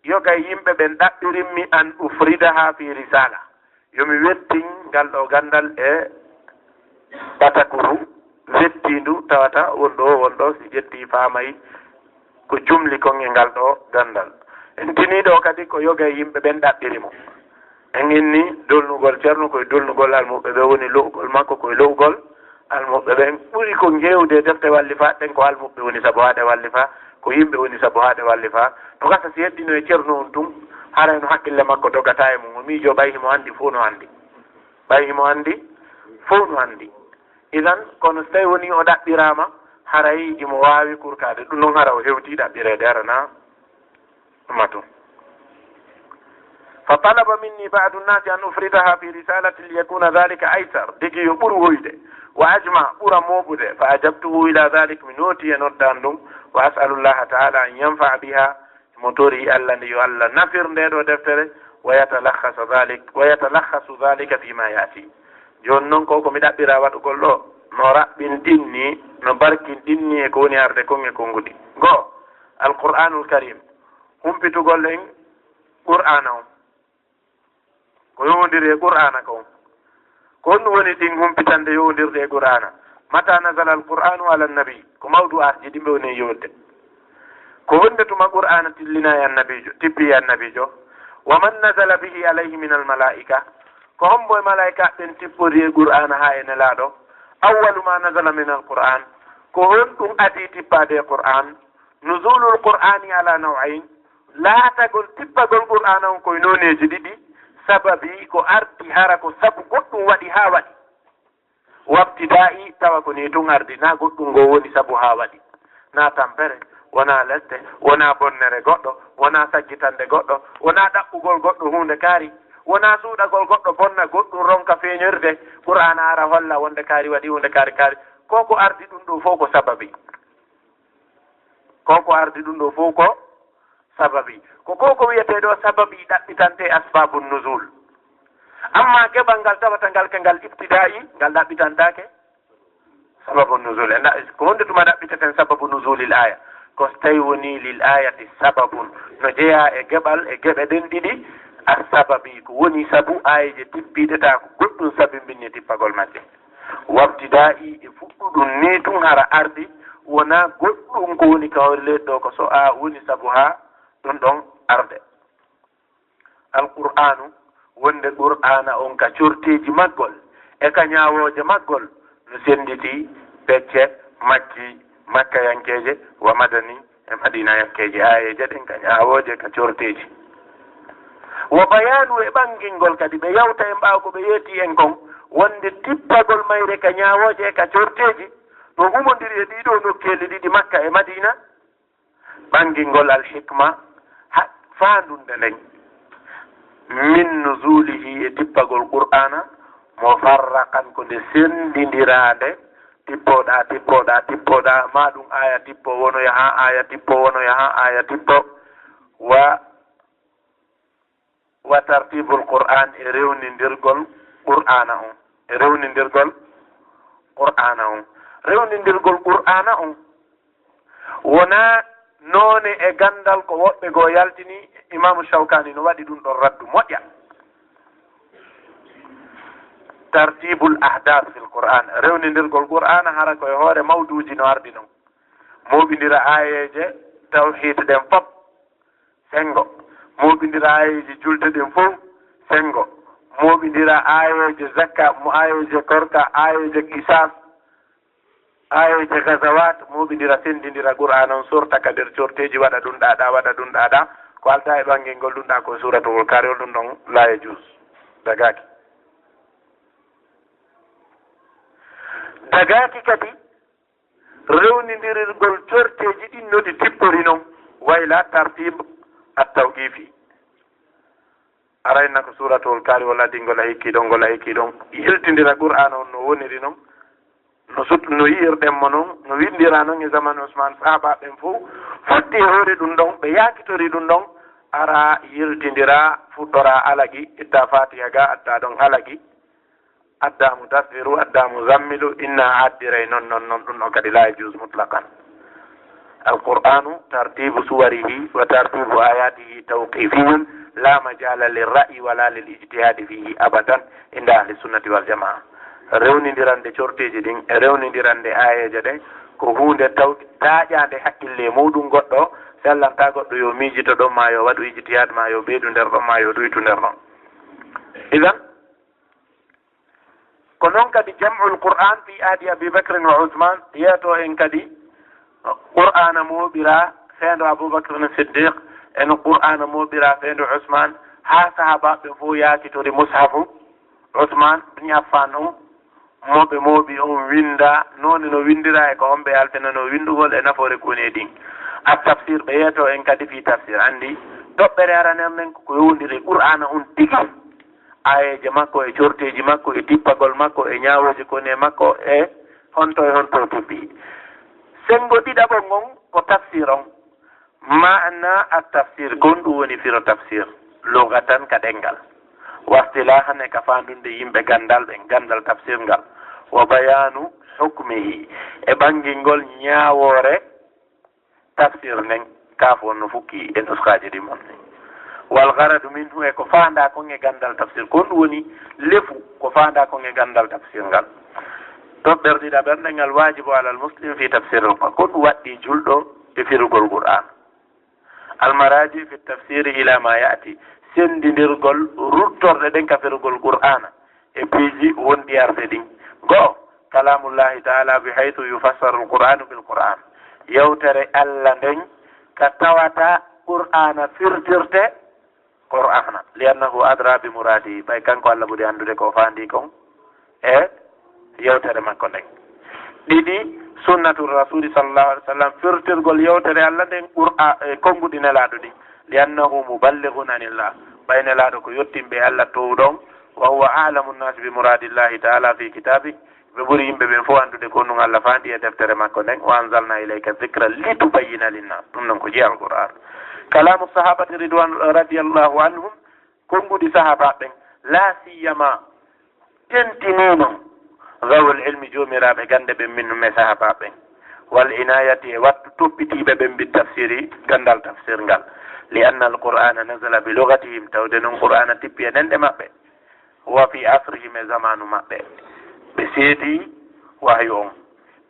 yoga e yimɓe ɓen ɗaɓɓirimmi an ufridaha fi risala, yo mi wettin ngal ɗo ganndal e ɓatakuru wettiindu tawata won ɗo, won ɗo, si ƴetti faamay ko jumli kon e ngal ɗo ganndal. En tinii ɗo kadi ko yoga e yimɓe ɓen ɗaɓɓiri mo. En inni dolnugol Ceerno ko e dolnugol almuɓɓe ɓe, woni lo'ugol makko ko e lo'ugol almuɓɓe ɓen. Ɓuri ko ngeewde e defte wallifaaɗe ɗen ko almuɓɓe woni sabu haa ɗe wallifaa, ko yimɓe woni sabu haa ɗe wallifaa. No gasa si heddino e Ceerno on tun, haray no haqqille makko dogata e mum. O miijo ɓay himo anndi fow no anndi. Ɓay himo anndi fow no anndi. Idan, kono so tawi woni o ɗaɓɓiraama, haray himo waawi kurkaade. Ɗum noon hara o hewtii ɗaɓɓireede, hara na matu. Fa talaba minni ba'du nnasi an ufridaha fi risalatin liyakuna dhalika aysar, tigi yo ɓuru hoyde, wa ajma, ɓura mooɓude. Fa ajabtuhu ila dhalik, mi nooti e noddaandu ɗum, wa as'alu llaha ta'ala an yanfa'a biha, mo tori Allah nde yo Allah nafir nde ɗo deftere, ويتلخص ذلك، ويتلخص ذلك فيما يأتي. Jooni noon ko ko mi ɗaɓɓiraa waɗugol ɗo, no raɓɓinɗinni, no barkinɗinni e ko woni arde kon e konguɗi. Goo, Alqur'aanul Kariim, humpitugol en Qur'aana on. Ko yowondiri e Qur'aana kon. Ko honɗum woni ɗin humpitande yowondirde e Qur'aana? متى نزل القرآن على النبي؟ Ko mawdu'aat ji ɗin ɓe woni e yowde. Ko honde tuma Qur'aana tillinaa e Annabiijo, tippii e Annabiijo? ومن نزل به عليه من الملائكة؟ Ko hombo e malaa'ikaaɓe ɓen tippori e Qur'aana haa e Nelaaɗo? أول ما نزل من القرآن؟ Ko honɗum adii tippaade e Qur'aan? نزول القرآن على نوعين؟ Laatagol tippagol Qur'aana on ko e nooneeji ɗiɗi. Sababi ko ardi hara ko sabu goɗɗum waɗi haa waɗi. وابتدائي, tawa ko nii tun ardi, naa goɗɗum goo woni sabu haa waɗi. Naa tampere, wonaa leste, wonaa bonnere goɗɗo, wonaa saggitande goɗɗo, wonaa ɗaɓɓugol goɗɗo huunde kaari, wonaa suuɗagol goɗɗo bonna goɗɗum ronka feeñorde, Qur'aana ara holla wonde kaari waɗi huunde kaari kaari. Ko ko ardi ɗum ɗoo fow ko sababi. Ko ko ardi ɗum ɗoo fow ko sababi. Ko ko ko wiyetee ɗoo sababi ɗaɓɓitante asbabun nuzul. Amma geɓal ngal tawata ngal ka ngal ibtida'i, ngal ɗaɓɓitantaake sababun nuzul. E nda-, ko honde tuma ɗaɓɓiteten sababu nuzulil aya? Ko so tawi woni lil ayati sababun, no jeyaa e geɓal, e geɓe ɗen ɗiɗi, as sababi, ko woni sabu aayeeje tippiiɗe, tawa ko goɗɗum sabimbinni tippagol majje. Wabtida'i, e fuɗɗuɗum nii tun hara ardi, wonaa goɗɗum ko woni ka hoore leydi ɗoo ko so a woni sabu haa ɗum ɗon arde. Alqur'aanu, wonde Qur'aana on ka corteeji maggol e ka ñaawooje maggol, no sennditi pecce Makki, Makkayankeeje, wa Madani, e Madiinayankeeje, aayeeje ɗen ka ñaawooje, ka corteeji. Wa bayaanu, e ɓangingol kadi, ɓe yawta en ɓaawo ko ɓe yeetii en kon, wonde tippagol mayre ka ñaawooje e ka corteeji, no humondiri e ɗii ɗoo nokkeeli ɗiɗi, Makka e Madiina, ɓangingol alhikma, ha-, faandunde nden, min nuzulihi, e tippagol Qur'aana, mufarraqan, ko nde senndindiraande, tippoɗaa, tippoɗaa, tippoɗaa, maa ɗum aaya tippo wonoya haa aaya tippo wonoya haa aaya tippo, wa, wa tartibul Qur'an, e rewnindirgol Qur'aana on, e rewnindirgol Qur'aana on, rewnindirgol Qur'aana on. Wonaa noone e ganndal ko woɓɓe goo yaltini, Imaamu Shawkaani no waɗi ɗum ɗon raddu moƴƴa. Tartibul ahdath fil Qur'an, rewnindirgol Qur'aana hara ko e hoore mawduuji no ardi non. Mooɓindira aayeeje tawhiid ɗen fop, senngo. Mooɓindira aayeeje julde ɗen fof, senngo. Mooɓindira aayeeje zakka, mo aayeeje korka, aayeeje qisaas, aayeeje gazawaat, mooɓindira, senndindira Qur'aana on, sorta ka nder corteeji, waɗa ɗum ɗaa ɗaa, waɗa ɗum ɗaa ɗaa. Ko aldaa e ɓangel ngol ɗum ɗaa ko suuratul Kaariol, ɗum ɗon la yajuuz, dagaaki. Dagaaki kadi rewnindirirgol corteeji ɗin no ɗi tippori non, wayla tartib at-tawqifi. Arayna ko suuratul Kaariol, adingol a hikki ɗon, ngol a hikki ɗon. Yiltindira Qur'aana on no woniri non, no sut-, no yi'irɗen mo non, no winndira non e zaman Usmaan, sahaabaaɓe ɓen fof fotti e hoore ɗum ɗon, ɓe yaakitori ɗum ɗon, ara yiltindira, fuɗɗora alagi, itta Faatiha ga, adda ɗon alagi, adda Mudassiru, adda Muzammilu, inna addiray non, non, non, ɗum ɗon kadi la yajuuz mutlaqan. Al-Qur'aanu tartibu suwarihi wa tartibu ayatihi tawqifiyun, la majala lil ra'yi wala lil ijtihadi fihi abadan inda ahli sunnati wal jamaa. Rewnindirande corteeji ɗin, e rewnindirande aayeeje ɗen, ko huunde taw-, taaƴaande hakkille e muuɗum goɗɗo, sellanta goɗɗo yo miijito ɗon, ma yo waɗu ijtihaad, ma yo ɓeydu nder ɗon, ma yo ɗuytu nder ɗon. Idan, ko non kadi jam'ul Qur'an fi ahdi Abi Bakrin wa Usman, yeeto en kadi Qur'aana mooɓira feendo Abu Bakrin Siddiq, en Qur'aana mooɓira feendo Usman, haa sahaabaaɓe fof yaakitori mushafu Usman bin Affan on, mo ɓe mooɓi on, winnda noone no winndira e ko homɓe yaltinanoo winndugol e nafoore ko woni e ɗin. At tafsir, ɓe yeeto en kadi fii tafsir. Anndi toɓɓere aranere nden ko ko yowondiri e Qur'aana on tigi. Aayeeje makko e corteeji makko e tippagol makko e ñaawooje ko woni e makko e honto e honto o tippi. Senngo ɗiɗaɓo ngon ko tafsir on. Maana at tafsir, ko honɗum woni firo tafsir? Lugatan ka ɗenngal, wa istilahan e ka faandunde yimɓe ganndal ɓen, ganndal tafsir ngal, wa bayaanu hukmihi e ɓanngingol ñaawoore tafsir nden, kaaf on no fukki e nuskaaji ɗin mon ni. Wal gharadu minhu e ko faandaa kon e ganndal tafsir, kon ɗum woni lefu ko faandaa kon e ganndal tafsir ngal. Toɓɓere ɗiɗaɓere nden, al waajibu alal muslim fi tafsiril Qur'an, ko ɗum waɗɗii julɗo e firugol Qur'an. Al maraji fi tafsiri ila ma ya'ti, senndindirgol ruttorɗe ɗen ka firugol Qur'ana e piiji wonɗi arde ɗin. Go'o, kalamullahi ta'ala bi haythu yufassaru al-Qur'anu bil Qur'an, yewtere Allah nden ka tawata Qur'ana firtirte Qur'ana, li annahu adra bi muradihi, ɓay kanko Allah ɓuri anndude ko faandi kon e yewtere makko nden. Ɗiɗi, sunnatu rasuli sallallahu alaihi wasallam, firtirgol yewtere Allah nden Qur'a-, e konnguɗi Nelaaɗo ɗin, li annahu muballighun anillah, ɓay Nelaaɗo ko yottinɓe Allah toowuɗo on, wa huwa a'lamu nnasi bi muradillahi ta'ala fi kitabi, ɓe ɓuri yimɓe ɓen fof anndude ko ɗum Allah faandi e deftere makko nden, wa anzalna ilayka dhikra litubayyina linnas, ɗum non ko jeyaa Qur'an. Kalamu sahabati ridwan radiyallahu anhum, konnguɗi sahaabaaɓe ɓen, laa siyama, tentinii non, zawul ilmi, joomiraaɓe gannde ɓen, minhum, e sahaabaaɓe ɓen, wal inayati, e wattu toppitiiɓe ɓen, bi tafsiri, ganndal tafsir ngal, li anna al qur'ana nazala bi lugatihim, tawde non qur'ana tippi e ɗemɗe maɓɓe, wa fi asrihim, e zamaanu maɓɓe, ɓe seedii wahyu on,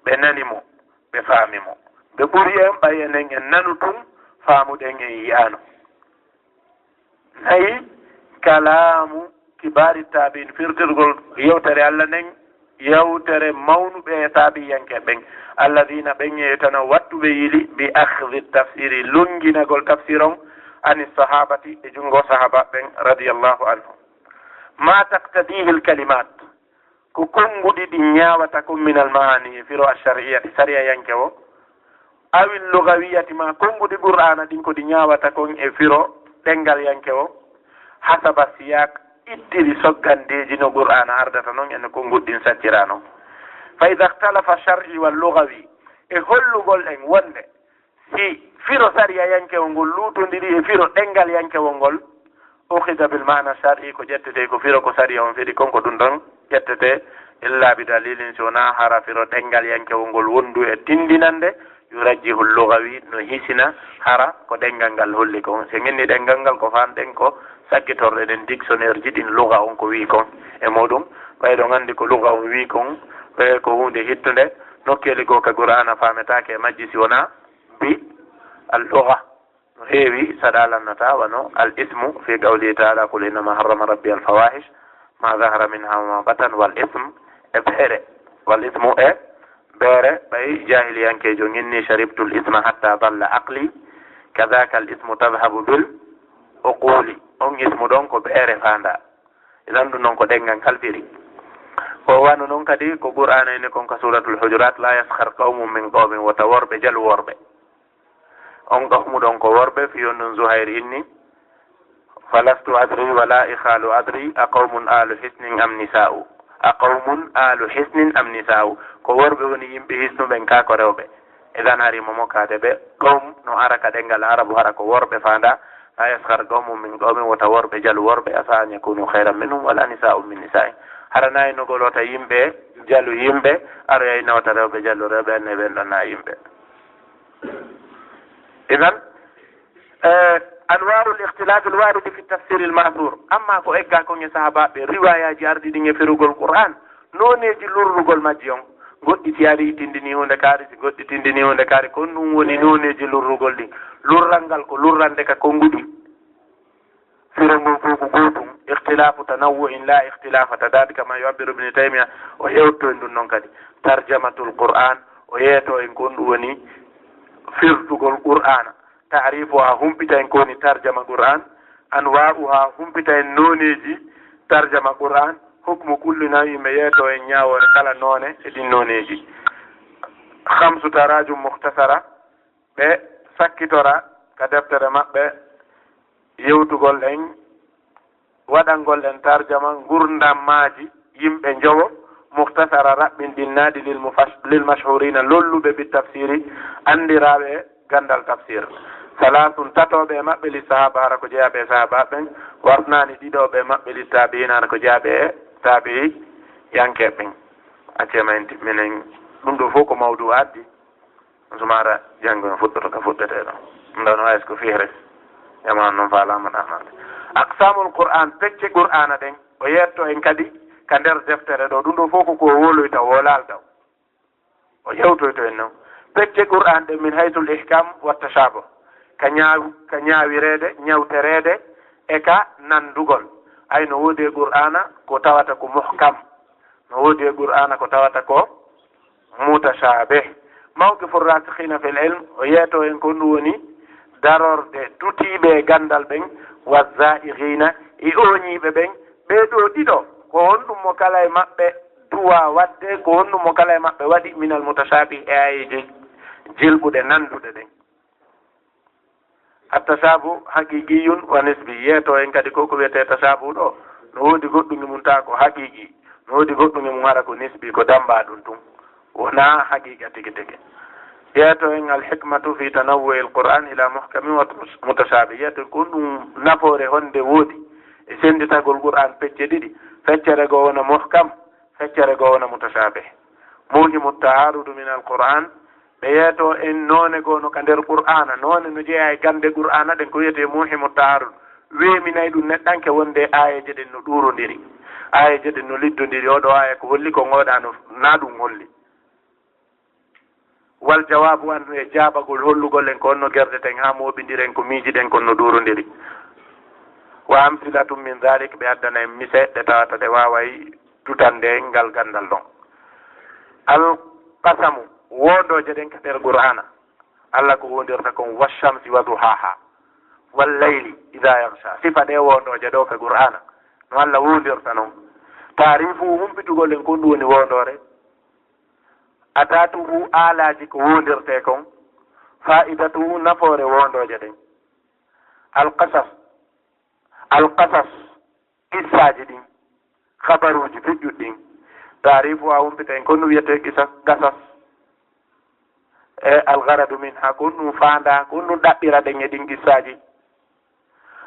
ɓe nani mo, ɓe faami mo, ɓe ɓuri en, ɓay enen en nanu tun, faamuɗen en yi'aano. Nayi, kalaamu kibaari taabi'in, firtirgol yewtere Allah nden, yewtere mawnuɓe e taabi'iyanke ɓen, alladina, ɓen e tana wattuɓe yili, bi akhdi tafsiri, longinagol tafsir on, ani sahabati, e junngo sahaba ɓen, radiyallahu anhum. Ma taqtadihi al kalimat, ko konnguɗi ɗin ñaawata kon, minal maani, e firo ash-shar'iyyati, sariyayanke o, awil lugawiyyati, ma konnguɗi Qur'aana ɗin ko ɗi ñaawata kon e firo ɗenngalyanke o, hasaba siyaq, ittiri soggandeeji no Qur'aana ardata non, e no konnguɗi ɗin saccira non. Fa idha ikhtalafa shar'i wal lugawi, e hollugol en wonde si firo sariyayankewol ngol luutondiri e firo ɗenngalyankewol ngol, ukhidha bil ma'na shar'i, ko ƴettetee ko firo ko sariya on firi kon, ko ɗum ɗon ƴettetee, illa bi dalilin, si wonaa hara firo ɗenngalyankewol ngol wondu e tinndinannde, yurajjihu lugawi, no hisina hara ko ɗenngal ngal holli kon. Si en inni ɗenngal ngal, ko faan ɗen ko sakkitorɗe ɗen, dictionnaire ji ɗin, luga on ko wi'i kon e muɗum, ɓay ɗon anndi ko luga on wi'i kon, e ko huunde hittunde, nokkeeli goo ka Qur'aana faametaake e majji si wonaa bi al-lugha. No heewi saɗa lannata, wano al-ismu fi qawlihi ta'ala, "Qul innama harrama rabbi al-fawahish ma zahara minha wa ma batan", wal ism e beere, wal ismu e beere, ɓay jahiliyankeejo inni, "Sharibtu al-isma hatta dalla aqli", kadhaka al-ismu tadhhabu bil uquli, on ismu ɗon ko beere faanda. Idan ɗum non ko ɗenngal ngal firi. Ko wano non kadi ko Qur'aana inni kon ka Suratul Hujurat, "La yaskhar qawmun min qawmin", wota worɓe jalu worɓe. On qawmu ɗon ko worɓe, fii on ɗum Zuhayr inni, "Falastu adri wala ikhalu adri, a qawmun alu hisnin am nisa'u, a qawmun alu hisnin am nisa'u." Ko worɓe woni yimɓe hisnu ɓen kaa ko rewɓe. Idan hari mo mokkaade ɓe, qawm no ara ka ɗenngal Arabu, hara ko worɓe faanda, "La yaskhar qawmun min qawmin", wota worɓe jalu worɓe, "asa an yakunu khayran minhum wala nisa'un min nisa'in." Hara nayi no golota yimɓe jalu yimɓe, aroyay nawta rewɓe jalu rewɓe, anne ɓen ɗon na yimɓe. Idan, eh, anwa'ul ikhtilaf al-warid fi tafsir al-ma'thur. Amma ko egga kon e sahabaaɓe, riwayaaji arɗi ɗin e firugol Qur'an, nooneeji lurrugol majji on. Goɗɗi si ari tindini huunde kaari, si goɗɗi tindini huunde kaari, kon ɗum woni nooneeji lurrugol ɗin. Lurral ngal ko lurrande ka konnguɗi. Firo ngon fof ko gootum. Ikhtilafu tanawwu'in la ikhtilafa tadad, kama yu'abbiru Ibn Taymiyyah, o yewto en ɗum non kadi. Tarjamatul Qur'an, o yeeto en kon ɗum woni firtugol Qur'ana. Ta'rifuha, humpita en ko woni tarjama Qur'an. Anwa'uha, humpita en nooneeji tarjama Qur'an. Hukmu kulli naw'in, mi yeeto en ñaawoore kala noone e ɗin nooneeji. Khamsu tarajum mukhtasara, ɓe sakkitora ka deftere maɓɓe yewtugol en, waɗangol en tarjama ngurndammaaji yimɓe njowo, mukhtasara, raɓɓinɗinnaɗi, lil mufash-, lil mashhurina, lolluɓe, bi tafsiri, anndiraaɓe e ganndal tafsir. Salaasun, tatooɓe e maɓɓe, li sahaaba, hara ko jeyaaɓe e sahaabaaɓe ɓen, wa isnaani, ɗiɗooɓe e maɓɓe, li taabi'iina, hara ko jeyaaɓe e taabi'iyankeeɓe ɓen. Accee ma en timminen, ɗum ɗoo fof ko mawduu addi. Sumaara janngo en fuɗɗoto ka fuɗɗetee ɗoo. Ɗum ɗoo no wayi ko fihres. Jama on non faalaama ɗaanaade. Aqsaamul Qur'aan, pecce Qur'aana ɗen, o yeetto en kadi ka nder deftere ɗoo. Ɗum ɗoo fof ko ko o wowloyta, o wowlaali taw. O yewtoyto en non. Pecce Qur'aan ɗen min haysul ihkaam wa tashaabuh. Ka ñaaw-, ka ñaawireede, ñawtereede, e ka nanndugol. Ay no woodi e Qur'aana ko tawata ko muhkam. No woodi e Qur'aana ko tawata ko mutashaabih. Mawqifu raasikhiina fil ilm, o yeetto en ko ɗum woni darorde dutiiɓe e ganndal ɓen, wa zaa'ighiina, e ooñiiɓe ɓen, ɓee ɗoo ɗiɗo, ko honɗum mo kala e maɓɓe duwaa waɗde, ko honɗum mo kala e maɓɓe waɗi minal mutashaabih e aayeeje jilɓuɗe nannduɗe ɗen. At-tashaabuh haqiiqiyyun wa nisbi. Yeetto en kadi ko ko wiyetee tashaabuh ɗoo. No woodi goɗɗum e mum tawa ko haqiiqi, no woodi goɗɗum e mum hara ko nisbi, ko dammbaa ɗum tun. Wonaa haqiiqa tigi tigi. Yeetto en al-hikmatu fi tanawwu'il Qur'aan ila muhkamin wa mutashaabih. Yeetto en ko ɗum nafoore honde woodi e sennditagol Qur'aan pecce ɗiɗi. Feccere goo wona muhkam, feccere goo wona mutashaabih. Muhimu ta'arudu min al-Qur'aan, ɓe yeetto en noone goo no ka nder Qur'aana, noone no jeyaa e gannde Qur'aana ɗen, ko wiyetee muhimu ta'arud. Weeminay ɗum neɗɗanke wonde aayeeje ɗen no ɗuurondiri. Aayeeje ɗen no liddondiri, oo ɗoo aaya ko holli, ko ngoo ɗoo no, na ɗum holli. Wal jawaabu anhu, e jaabagol hollugol en ko honno gerdeten haa mooɓindiren ko miijiɗen kon no ɗuurondiri. Wa amsilatun min dhalik, ɓe addana en mise ɗe tawata ɗe waaway dutande ngal ganndal ɗon. Al qasamu, woondooje ɗen ka nder Qur'aana. Alla ko woondirta kon, wash-shamsi wa duhaaha, wal layli idha yaghsha. Sifa ɗee woondooje ɗoo ka Qur'aana, no Alla woondirta non. Taarifu, humpitugol en ko honɗum woni woondoore. Adatuhu, aalaaji ko woondirtee kon. Faa'idatuhu, nafoore woondooje ɗen. Al qasas, al qasas, qissaaji ɗin, khabaruuji feƴƴuɗi ɗin. Taarifu, a humpita en ko honɗum wiyetee qisas, qasas. E al gharadu minha, ko honɗum faandaa, ko honɗum ɗaɓɓiraɗen e ɗin qissaaji.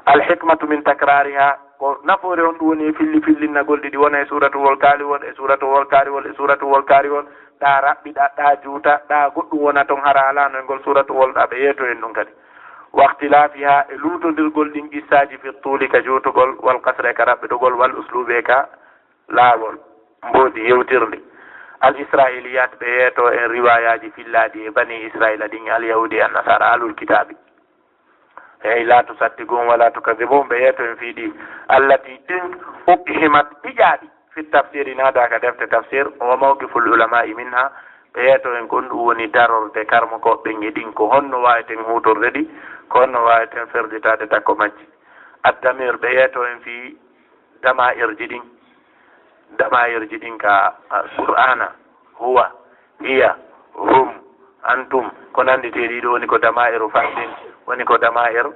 Al hikmatu min takrariha, ko nafoore honɗum woni e filli fillinnagol ɗi, ɗi wona e suuratu wol kaali wol, e suuratu wol kaali wol, e suuratu wol kaali wol. Ɗa raɓɓiɗa, ɗa juuta, ɗa goɗɗum wona ton hara alaa no e ngol suuratu wol, ɗa ɓe yeetto en ɗum kadi. Wa ikhtilafiha, e luutondirgol ɗin qissaaji, fi tuuli, ka juutugol, wal qasri, e ka raɓɓiɗugol, wal uslubi, e ka laawol, mboodi yewtirde. Al isra'iliyat, ɓe yeetto en riwayaaji fillaaɗi e bani Israila ɗin, al yahudi, an nasara, alul kitaabi. Eey, laa tusaddiquhum wa laa tukaddibuhum, ɓe yeetto en fii ɗi, allati, ɗin, uqhimat, piƴaaɗi, fi tafsiri, naada ka defte tafsir, wa mawqiful ulama'i minha, ɓe yeetto en ko honɗum woni darorde karmokooɓe ɓen e ɗin, ko honno waaweten huutorde ɗi, ko honno waaweten ferditaade takko majji. Addamir, ɓe yeetto en fii dama'irji ɗin, dama'irji ɗin ka, a, Qur'aana, huwa, hiya, hum, antum, ko nannditee ɗiɗo woni ko dama'iru faslin, woni ko dama'ir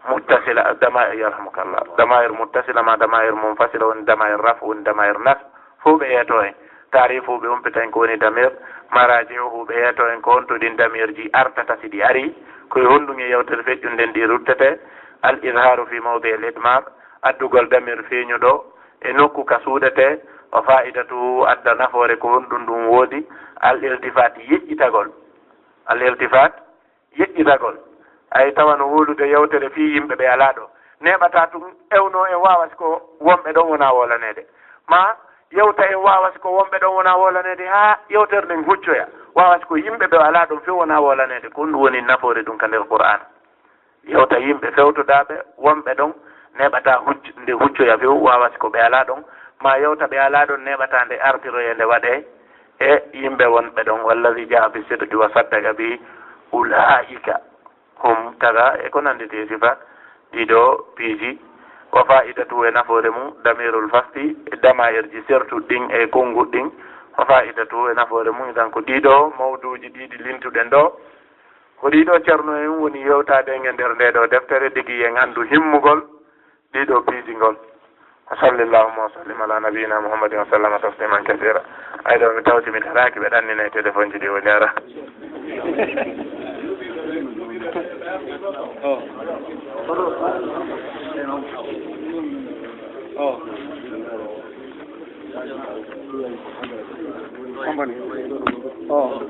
muttasila, dama-, yarhamukallah, dama'ir muttasila ma dama'ir munfasila, woni dama'ir raf, woni dama'ir nas, fof ɓe yeetto en. Taarifu ɓe humpita en ko woni damir, maraji'uhu ɓe yeetto en ko honto ɗin damirji artata si ɗi ari, ko e honɗum e yewtere feƴƴunde nden ɗi ruttete, al izharu fi mawdi al idmar, addugol damir feeñuɗo e nokku ka suuɗete, wa fa'idatuhu, adda nafoore ko honɗum ɗum woodi, al iltifat, yeƴƴitagol. Al iltifat, yeƴƴitagol. Ay tawa no wowlude yewtere fii yimɓe ɓe alaa ɗo. Neeɓataa tun ewno en waawa si ko wonɓe ɗon wonaa wowlaneede. Maa yewta en waawa si ko wonɓe ɗon wonaa wowlaneede haa yewtere nden huccoya. Waawa si ko yimɓe ɓe alaa ɗon few wonaa wowlaneede. Ko ɗum woni nafoore ɗum ka nder Qur'aana. Yewta yimɓe fewtodaaɓe wonɓe ɗon, neeɓataa hucc-, nde huccoya few, waawa si ko ɓe alaa ɗon, maa yewta ɓe alaa ɗon, neeɓataa nde artiroyee nde waɗee e yimɓe wonɓe ɗon. Wallazi jaa bi sidqi wa saddaqa bi ulaa'ika hum kaza, e ko nannditi e sifa ɗiɗo piiji. Wa fa'idatu, e nafoore mum, damirul fasli, e dama'irji sertuɗi ɗin e konnguɗi ɗin. Wa fa'idatu, e nafoore mum, idan ko ɗiɗo mawduuji ɗiɗi lintuɗen ɗo. Ko ɗiɗo Ceerno en woni yewtaade en e nder nde ɗo deftere, digi en anndu himmugol ɗiɗo piiji ngol. Wa sallallahu wa sallim ala nabiyyina Muhammadin wa sallama tasliman kathira. Ay ɗo mi tawti mi daraaki, ɓe ɗannina e téléphone ji ɗi o jara. Oh. Oh. Company. Oh.